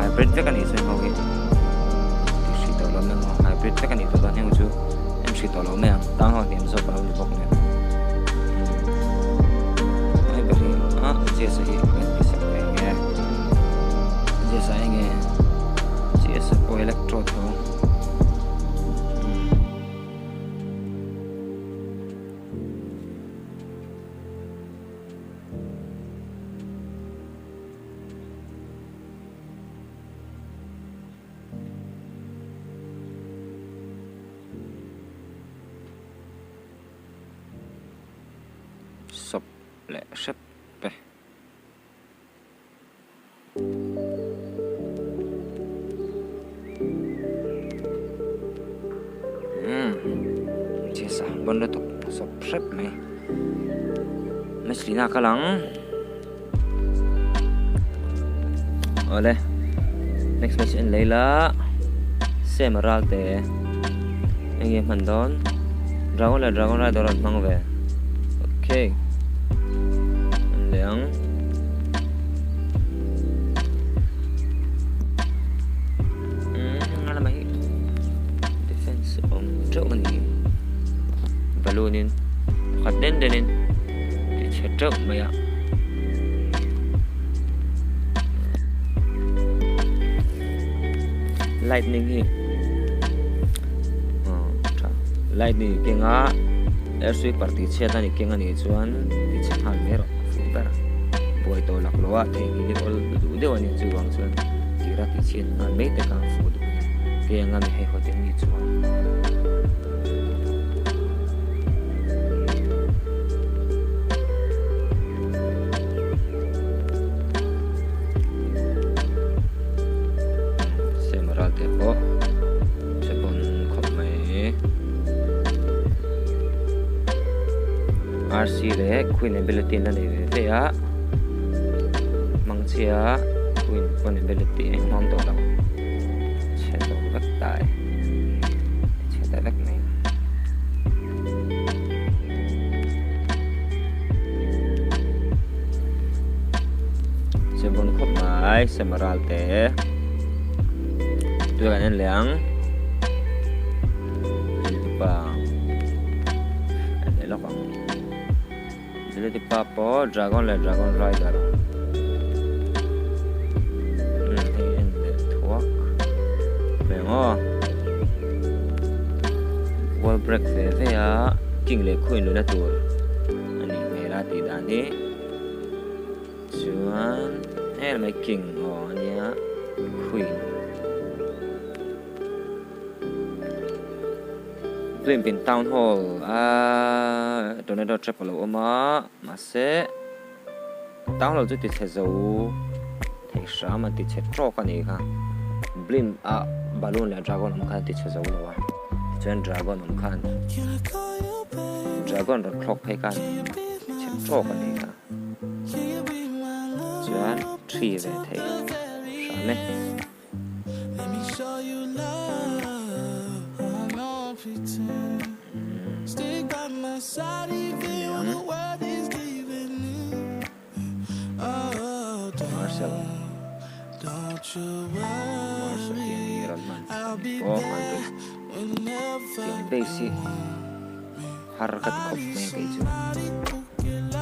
Hybrid vek a nih chuan ho hi tih hrih tawh lo mai ang hybrid vek a nih tawh dawn heng chu en hrih tawh lo mai ang tang ho hniam zawk a lo ni bawk nen hei ber hi ah Jesa hi kan ti sak ve nge Jesa enge Jesa pawh electro tho. Sawp leh hrep e. Umm chesa bawn lutuk sawp hrep mai Messlina kal ang awle next match en lei la same ral te enge hman dawn dragon leh dragon rider an hmang ve okay en leh ang. Umm a lamah hi defense awm teuh a ni balloon in pakhat den den in ti chhe teuh mai a lightning hi aw tha lightning kenga air sweeper tih chhiat a ni keng a nih chuan ti chhe nghal mai rawh a fuh ber buai tawh lak loh a theihnghilh hi awl duh deuh a ni chuvang chuan tira tih chhiat nghal mai te kha a fuh duh a ni kei anga mi hei te ni chuan. Semaral te pawh che pawn khawp mai. RC leh Queen ability an la nei ve ve a Mangchia Queen pawn ability engmah awm tawh lo chhe tawh vek ta e chhe ta vek mai. Che bawn khawp mai Semaral te tui kan en leh ang. Ziltipa en leh lawk ang Ziltipa pawh dragon leh dragon rider umm hei en leh thuak ve ang aw Wall break ve ve a king leh queen luhna tur a nih hmel a tih dan hi chuan helai king aw a nia queen. Plimpin town hall a tornado trap a lo awm a mahse town hall chu ti chhe zo thei hram an ti chhe tawk a nih kha blimp a balloon leh dragon awm khan an ti chhe zo lo a tichuan dragon awm khan dragon rawn thlawk phei khan ti chhe tawk a nih kha chuan thi ve thei hram e. Marcel Marcel hian i rawn hman pawh hman ri tiang base hi har ka ti khawp mai a kei chu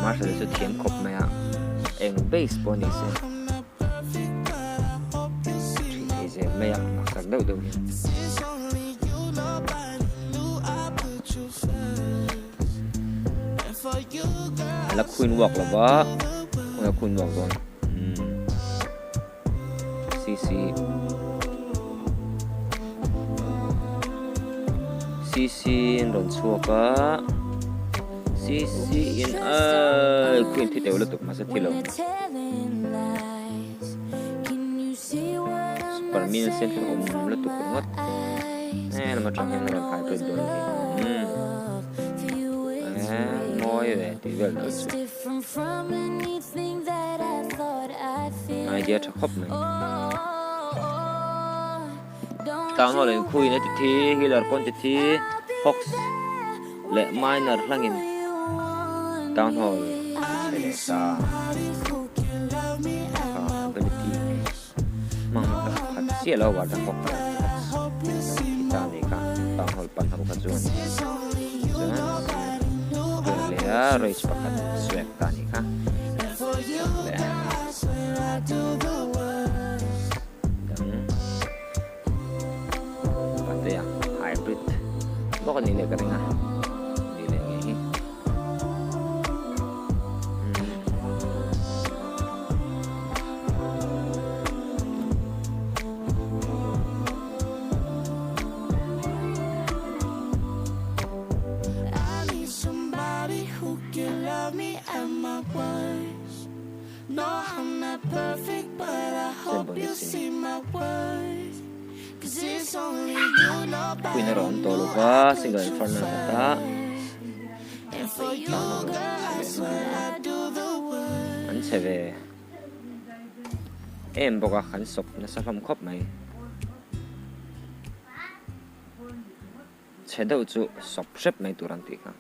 Marcel chu thiam khawp mai a eng base pawh ni se. Ṭhi thei zel mai a, maksak deuh deuh hian. A la khuin uak lo va, khawnge a khuin uak dawn? Umm CC CC in rawn chhuak a, CC in aii khuin thi teuh lutuk mahse thi lo. Super min sen hi awm lutuk ringawt he lam atang hian a rawn hybrid dawn hi umm eh mawi ve tih vel dan chu idea tha khawp mai tang ho leh khuin a ti thi healer pawn ti thi hawks leh minor hlangin town hall a ti chhe leh ta kha ability hmang khat chiah lo a ta hawk leh hawks khi ta ni kha town hall pan ho kha chuan chuan vel leh a race pakhat swag ta ni kha leh dang. Patea hybrid bawk a nih leh ka ring a nih leh ngei hi. Queen a rawn tawh lo va single inferno khat a an chhe ve em bawk a kan sawp nasa hlawm khawp mai chhe deuh chu sawp hrep mai tur an tih kha.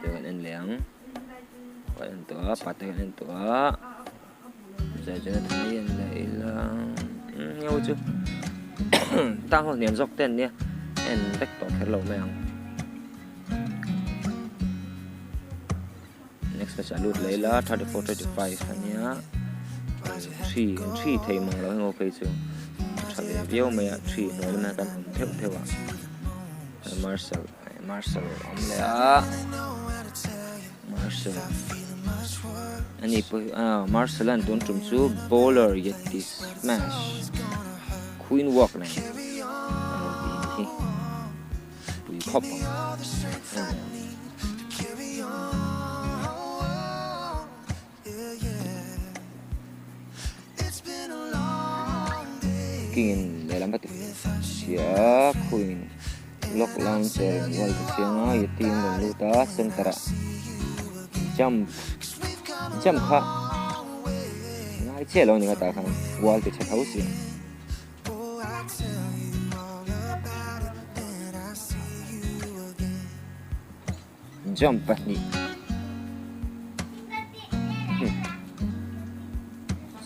Te kan en leh ang kan en tawh a pate kan en tawh a zai chuan a thei en leh ila umm chu tang ho hniam zawk te an nia en vek tawh kher lo mai ang next match ah lut leh ila 34 35 ania thi thi thei mang lo heng phei chu tha ve viau mai a thi hnuai lamah kan awm theuh theuh a Marcel Marcel awm leh a Marcel ani pawh ah Marcel an tun tum chu bowler yeti smash queen walk nen a rawn tih hi pui khawp ang King lehlam a ti chhia khuin lock launcher in wall ta chiang a yeti in rawn lut a center ah jump jump kha ngai chiah lo a ni kha tah khan wall ti chhe tho si. Jump pahnih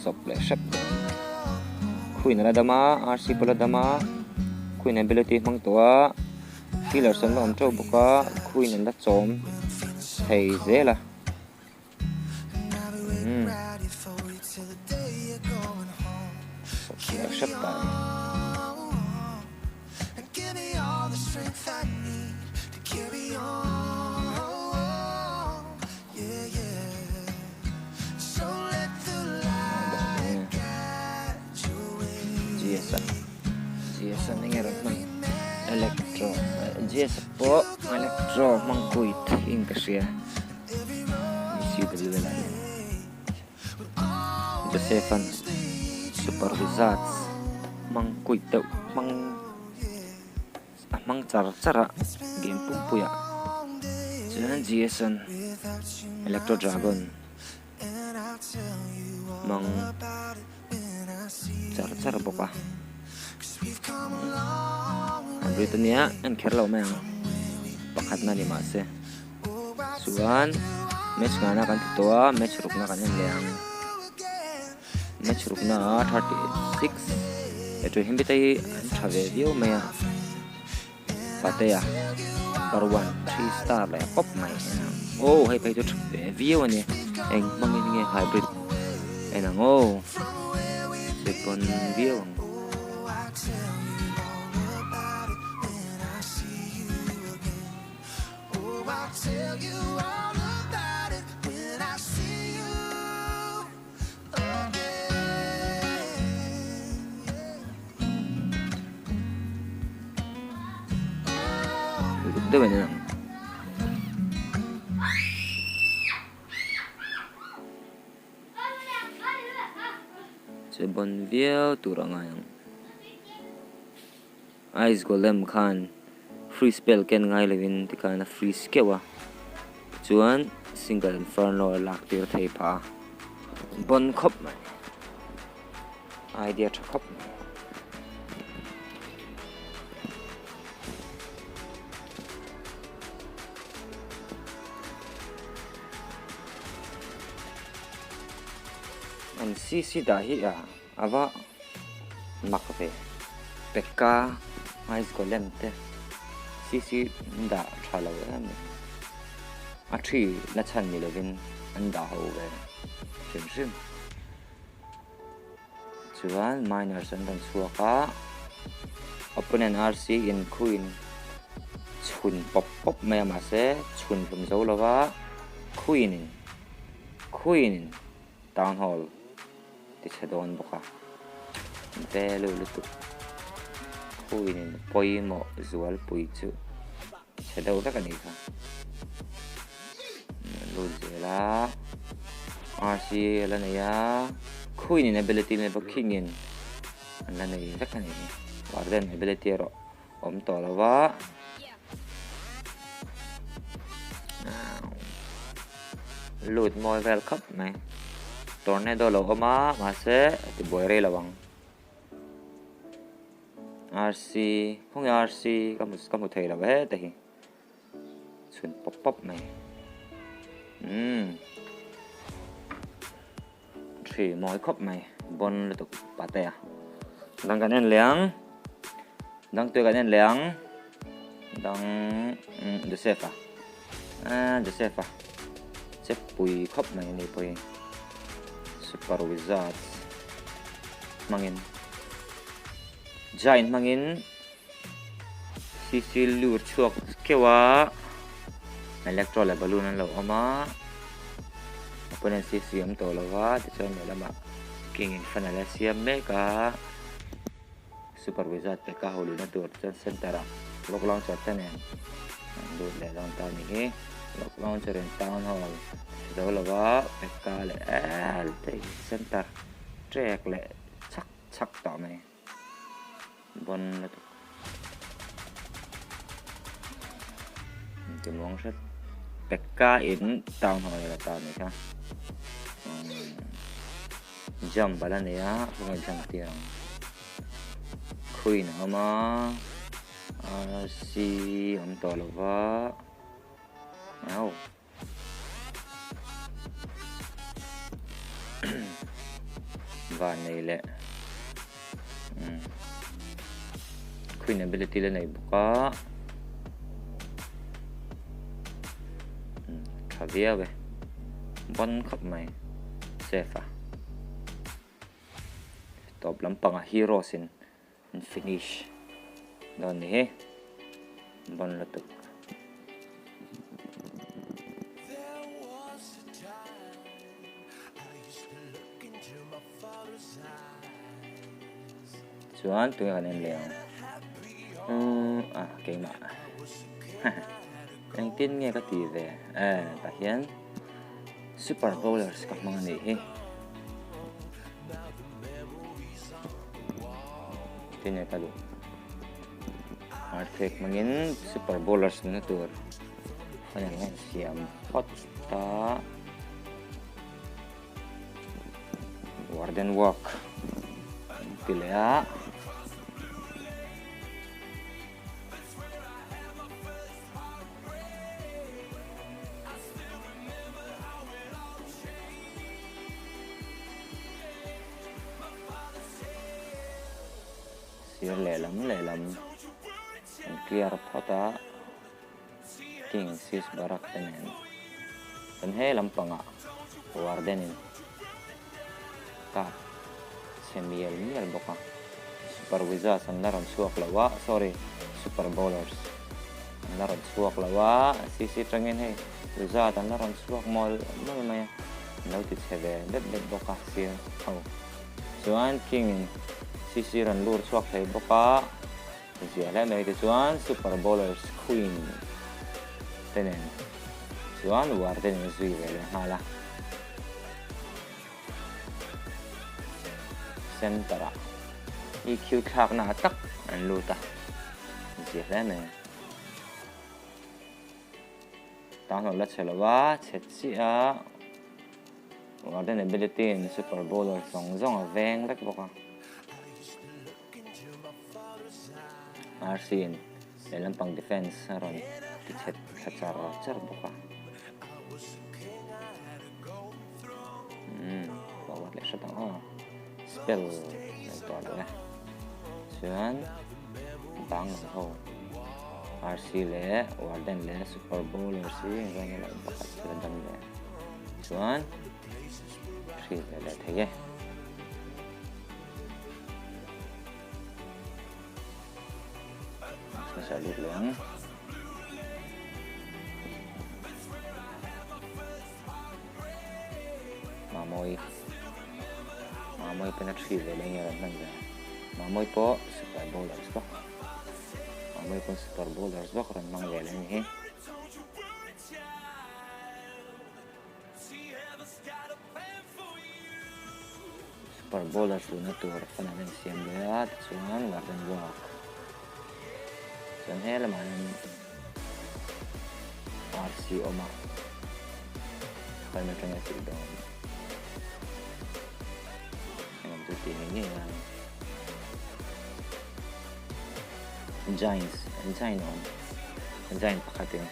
sawp leh hrep dawn Queen a la dam a RC pawh a la dam a Queen ability hmang tawh a healers an la awm teuh bawk a Queen an la chawm thei zel a umm sawp leh hrep ta. GS an enge rawn hman electro GS pawh electro hmang kuit in ka hria CWL ah hian Joseph an super wizards hmang kuit deuh hmang a hmang char char a game pumpui ah chuan GS an electro dragon hmang char char bawk a hybrid ania en kher lo mai ang pakhatna ni mahse chuan match nghahna kan ti tawh a match rukna kan en leh ang match rukna ah 36 he tui hemi te hi an tha ve viau mai a Patea number one three star leh pawp mai aw hei phei chu tha ve viau a ni eng hmangin nge hybrid en ang aw che pawn viau ang. Uluk deuh in a lang. Che bawn viau tur a ngai ang. Ice Golem khan free spell ken ngai lovin tikhan a freeze keuh a, chuan single inferno a lak tir thei phah a, bon khawp mai, idea tha khawp mai. An CC dah hi a ava mak ve Pekka ice golem te CC an dah tha lo em a ni a thi la chhan ni lovin an dah ho ve hrim hrim chuan miners an rawn chhuak a opponent RC in queen chhun pawp pawp mai a mahse chhun hlum zo lova queen in queen in town hall ti chhe dawn bawk a value lutuk khuin in pawimawh zualpui chu chhe deuh vek a nih kha lut zel a RC a la nei a khuin in ability nei bawk king in an la nei vek a nih hi warden ability erawh awm tawh lo va lut mawi vel khawp mai tornado lo awm a mahse a ti buai rei lo ang RC khawnge RC ka hmu ka hmu thei lo heta hi chhun pawp pawp mai umm Thi mawi khawp mai bon lutuk patea dang kan en leh ang dang tui kan en leh ang dang Joseph a ah Joseph a che pui khawp mai ani pawh hi super wizards hmangin giant hmangin CC lure chhuak keuh a electro leh balloon an lo awm a opponent CC awm tawh lo va tichuan lehlamah king in fan a la siam mek a super wizard te ka ho luhna tur chuan center ah lock launcher te nen an lut leh dawn ta a ni hi lock launcher in town hall zo lo va pekka leh center trek leh chhak chhak tawh mai. Bon lutuk. Ti muang hret. Pekka in town hall a la ta anih kha. Jump a la nei a, khawngaih jump tir ang. Queen a awm a, RC a awm tawh lo va. Au. Van nei leh queen ability la nei bawk a tha viau e bon khawp mai safe a tawp lampangah heroes in an finish dawn ni hi bon lutuk. Chuan tunge kan en leh ang. Umm ah keimah engtin nge ka ti ve eh tah hian super bowlers ka hmang a nih hi tin nge ka duh earthquake hmangin super bowlers nuna tur a ni ang siam phawt ta. Warden walk an ti leh a. Sir lehlam lehlam an clear phawt a. King Sis Barak te nen kan he lampangah warden in kap chhe mial mial bawk a, Super Wizards an la rawn chhuak lo a, sorry Super Bowlers an la rawn chhuak lo a, CC tangin hei Wizard an la rawn chhuak mawl mawl mai a, an lo ti chhe ve bep bep bawk a sir ho chuan King in CC rawn lur chhuak thei bawk a. Zia hle mai te chuan Super Bowlers Queen te nen chuan war te nen zui ve leh nghal a. Center ah EQ thlakna ah tak an lut a, zia hle mai. Tang hlawh la chhe lo a, chhe chiah a. Warden ability in Super Bowler zawng zawng a veng vek bawk a. RC in lehlam pang defence a rawn ti chhet thla char char bawk a. Umm forward leh hret ang aw. Spell nei tawh lo e. Chuan bang lam ho RC leh Warden leh Super Bowlers hi engzawng nge lo pakhat chu la dam ve. Chuan hri ve leh thei e. Hmasa lut leh ang. Mamawi. Mamawi pawh na thi ve leh nge rawn hman ve. Mamawi pawh super bowlers bawk. Mamawi pawh super bowlers bawk rawn hmang ve leh a ni hi. Super bowlers luhna tur fan an insiam leh a tichuan warden walk chuan he lamah hian RC awm a khawi atanga tih dawn engemaw chu tih ngei ngei a Giants giant awm giant pakhatin.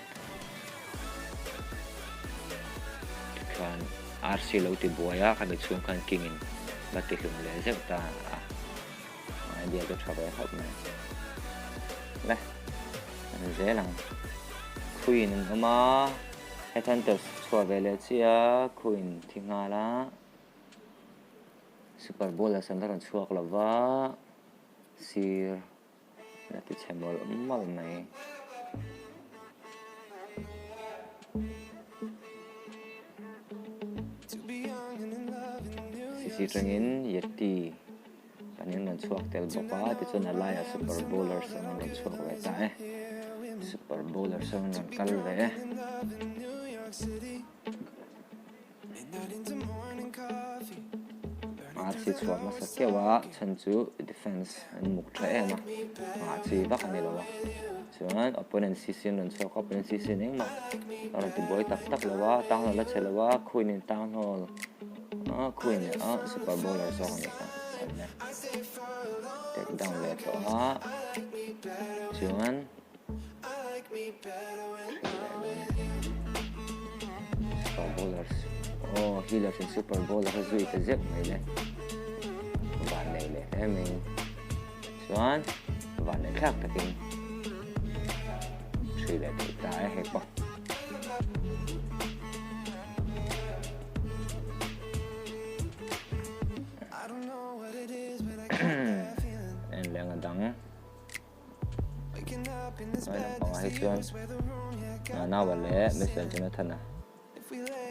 Tikhan RC lo ti buai a, khami chhung khan King in va ti hlum leh zeuh ta a, idea chu tha ve khawp mai. Le, an zel ang. Queen an awm a, Headhunters chhuah ve leh chiah a, Queen thi nghal a, Super Bowl a san la rawn chhuak lo va, sir. La ti chhe mawlh mawlh mai. Sisi tangin Yeti panin rawn chhuak tel bawk a, tichuan a laiah Super Bowlers an rawn chhuak ve ta e. Super Bowlers an rawn kal ve e. RC chhuah hmasa keuh a chhan chu defence an muk tha em a nghah chi vak a ni lo a chuan opponent CC an rawn chhuak a opponent CC in engmah a rawn ti buai tak tak lo a tang hlawlh a che lo a queen in tang hlawl a queen a super bowler zawk a ni kha take down leh tawh a chuan. Super bowlers aw healers in super bowler a zui ta zeuh mai le van nei leh hle mai chuan van leh thlak takin ṭhi leh thei ta e hei pawh. En leh ang a dang. Hnuai lampangah hi chuan Nanawa leh Mister Jonathan-a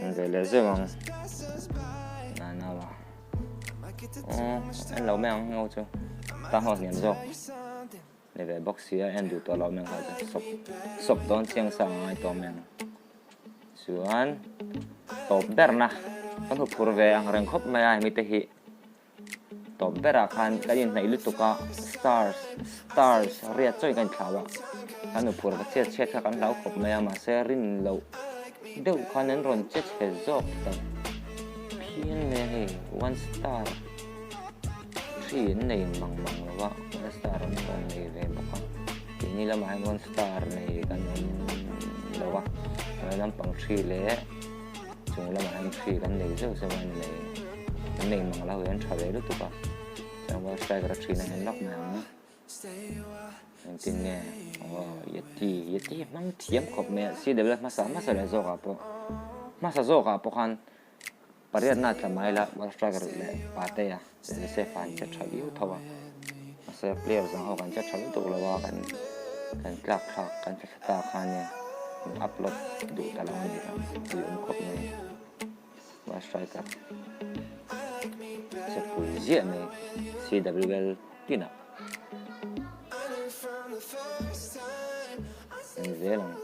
an ve leh zeuh ang Nanawa aw en lo mai ang ngo chu tang ho hniam zawk. Ni ve bawk sia en duh tawh loh meng kha chu sawp sawp dawn chiang sa a ngai tawh meng. Chuan tawp berna kan hmu phur ve ang reng khawp mai a hemi te hi tawp berah khan kan inhnaih lutuk a stars stars riat chaw in kan inthlau a kan hmu phur va chhiat chhiat kha kan hlau khawp mai a mahse rin loh deuh khan an rawn che chhe zawk ta phian mai a hei one star. Hri an nei mang mang lo va, one star an rawn nei ve bawk a, keini lamah hian one star nei kan awm lo va, hnuai lampang hri leh chung lamah hian hri kan nei zeuh zeuh a an nei an nei mang lo hi an tha ve lutuk a, chuan world striker a thin a en lawk mai ang, engtin nge aw yeti yeti hmang thiam khawp mai a CW hmasa hmasa leh zawkah pawh hmasa zawkah pawh khan. Pariatna tla mai la World Striker leh Patea leh Joseph-a an che tha viau tho a, mahse player zawng ho kan che tha lutuk lo a, kan kan tlak thlak kan tla thla ta kha nia kan upload duh ta lo a ni kha tui awm khawp mai World Striker che pui ziah mai CWL tinah en zel ang.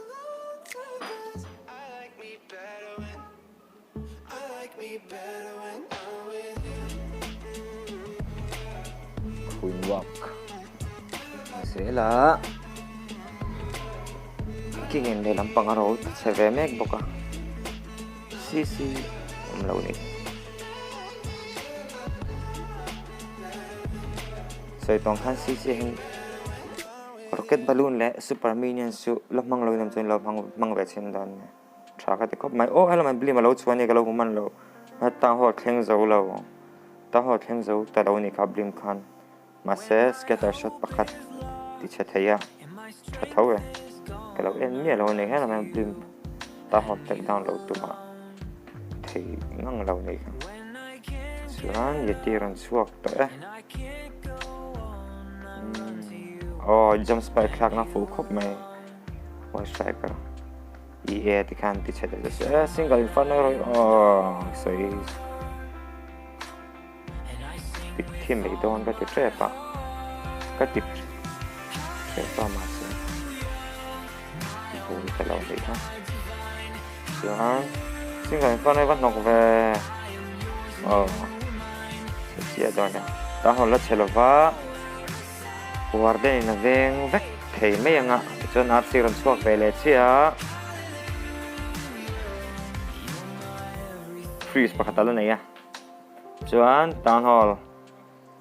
Queen walk a zel a king in lehlam pang a ro chhe ve mek bawk a cc awm lo ni sawi tawng khan cc hi rocket balloon leh super minions chu la hmang lo in awm chuan lo hmang ve chhin dawn nia. Tha ka ti khawp mai. Aw helama blim a lo chhuah a ni ka lo hmu man lo. Heta haw thleng zo lo. Ta haw thleng zo ta lo ni kha blim khan. Mahse scatter shot pakhat ti chhe thei a. Tha tho e. Ka lo en miah lo a ni. Helama blim ta haw take down lo tumah thei ngang lo ni kha. Chuan Yeti rawn chhuak tawh e. Aw jump spike thlakna fuh khawp mai. One striker. EA ti khan ti chhe deuh se eh single inferno ro aw sawi ti thi mai dawn ka ti tep a ka ti tep a mahse bul ka lo nei kha chuan single inferno va hnawk ve aw chiah dawn a ta hawn la chhe lova Warden in a veng vek thei mai ang a, tichuan RC rawn chhuak ve leh chiah a. Freeze pakhat a la nei a. Chuan town hall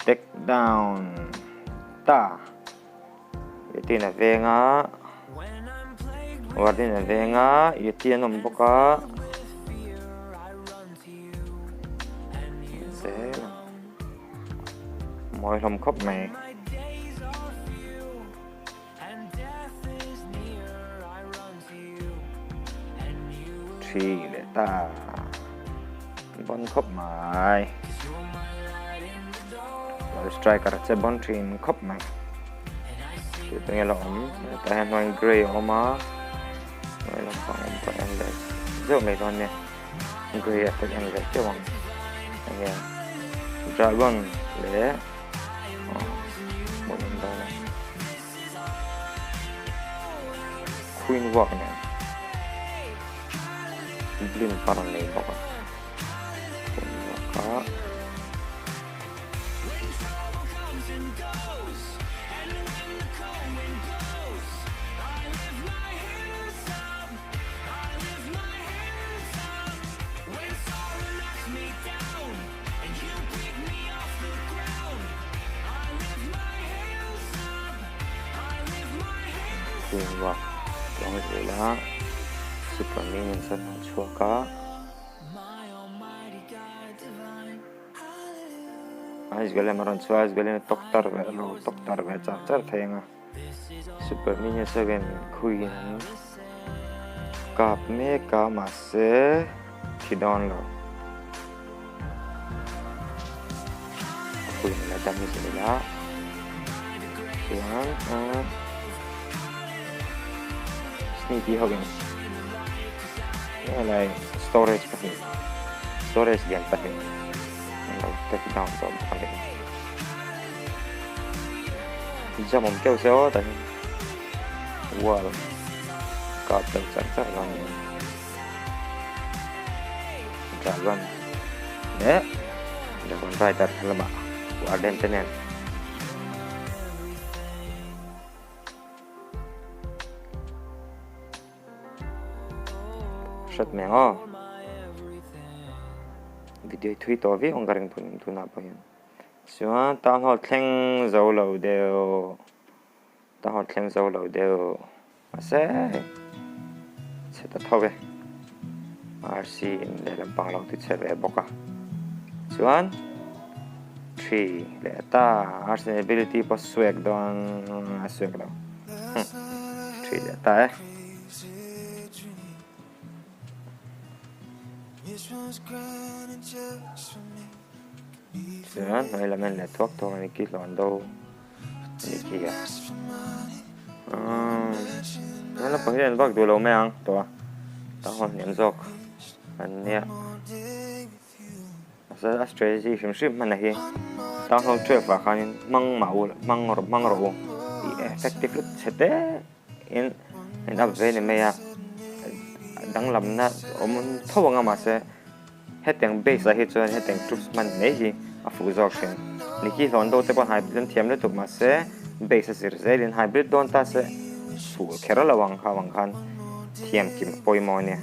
take down ta. Yeti in a veng a. Warden in a veng a, Yeti an awm bawk a. Zel ang. Mawi hlawm khawp mai. Thi leh ta. Bon khawp mai. Lo striker che bon thin khawp mai. Tih nge la awm. Hetah hian hnuaiin grey a awm a. Hnuai lampang awm pawh en leh zeuh mai dawn nia. Grey a tel en leh teuh ang enge dragon leh hmuh nawm dawn a queen walk nen blimp a rawn nei bawk a queen walk a. Queen walk tawng zel a super minions an rawn chhuak a. Ice golem a rawn chhuak a ice golem a tawk tar ve a lo tawk tar ve char char thei ang a. Super Minions hian khuiin an kap mek a mahse thi dawn lo. Khuiin la dam zel a chuan ahh sneaky ho in helai storage pahnih storage lian pahnih an lo take down tawh bawk a ni. Jam awm keuh se aw tah hian wall kap deuh char char vang ni dragon leh dragon rider lamah warden te nen. Hrat mai ang aw video hi thui tawh viau ang ka ring tunah pawh hian. Chuan town hall thleng zo lo deuh town hall thleng zo lo deuh mahse chhe ta tho e RC in lehlam pang lo ti chhe ve bawk a chuan tree leh ta RC ability pawh suak dawn a suak lo tree leh ta e. Chuan hnuai lam en leh thuak thuak a ni ki hlawn do a ni khi a umm hnuai lampang hi an vak duh lo mai ang tawh a tah hawn hniam zawk an nia mahse a strategy hrim hrim hman a hi town hall 12 ah khanin hmang mah u hmang rawh hmang rawh u tih effective lut chhe te in in up ve ni mai a danglamna awm tho ang a mahse. Hetiang base ah hi chuan hetiang troops hman mai hi a fuh zawk thin. Niki hlawn do te pawh hybrid an thiam lutuk mahse base a zir zelin hybrid dawn ta se fuh kher lo ang kha avang khan thiam kim pawimawh a nia.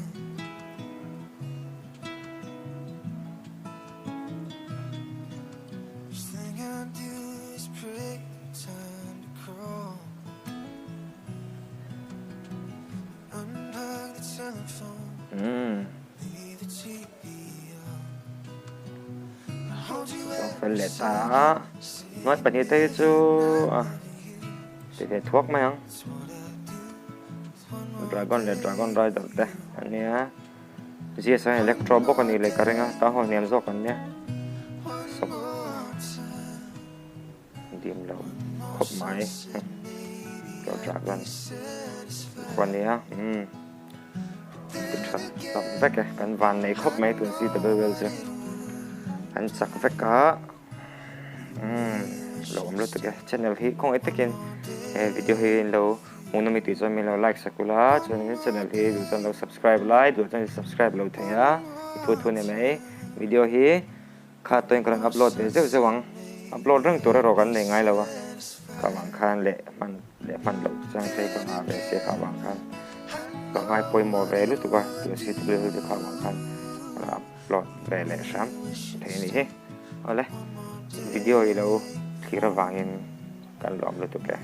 Umm. Chuang fel leh ta a, hnuai pahnih te hi chu a ti ve thuak mai ang. Dragon leh Dragon Rider te an nia. GS hian Electro bawk a nih leh ka ring a, ta ho hniam zawk an nia. Sawp dim lo khawp mai. Dragon khua a nia umm. Ti tha tak vek e kan van nei khawp mai tun CWL chu an chak vek a umm lo awm lutuk e channel hi khawngaih takin he video hi in lo hmuh nawm i tih chuan min lo like sak ula chuanin channel hi duh chuan lo subscribe lai duh chuan subscribe lo thei a i thu thu ni mai video hi. Kha tawin ka rawn upload ve zeuh zeuh ang. Upload reng tur erawh kan nei ngai lo a. Ka vang khan leh hman leh hman loh chuan phei ka ngah ve sia kha vang khan ka ngai pawimawh ve lutuk a tun CW chu kha vang khan ka rawn upload ve leh hram thei a nih hi. Awle video i lo thlir avangin kan lawm lutuk e.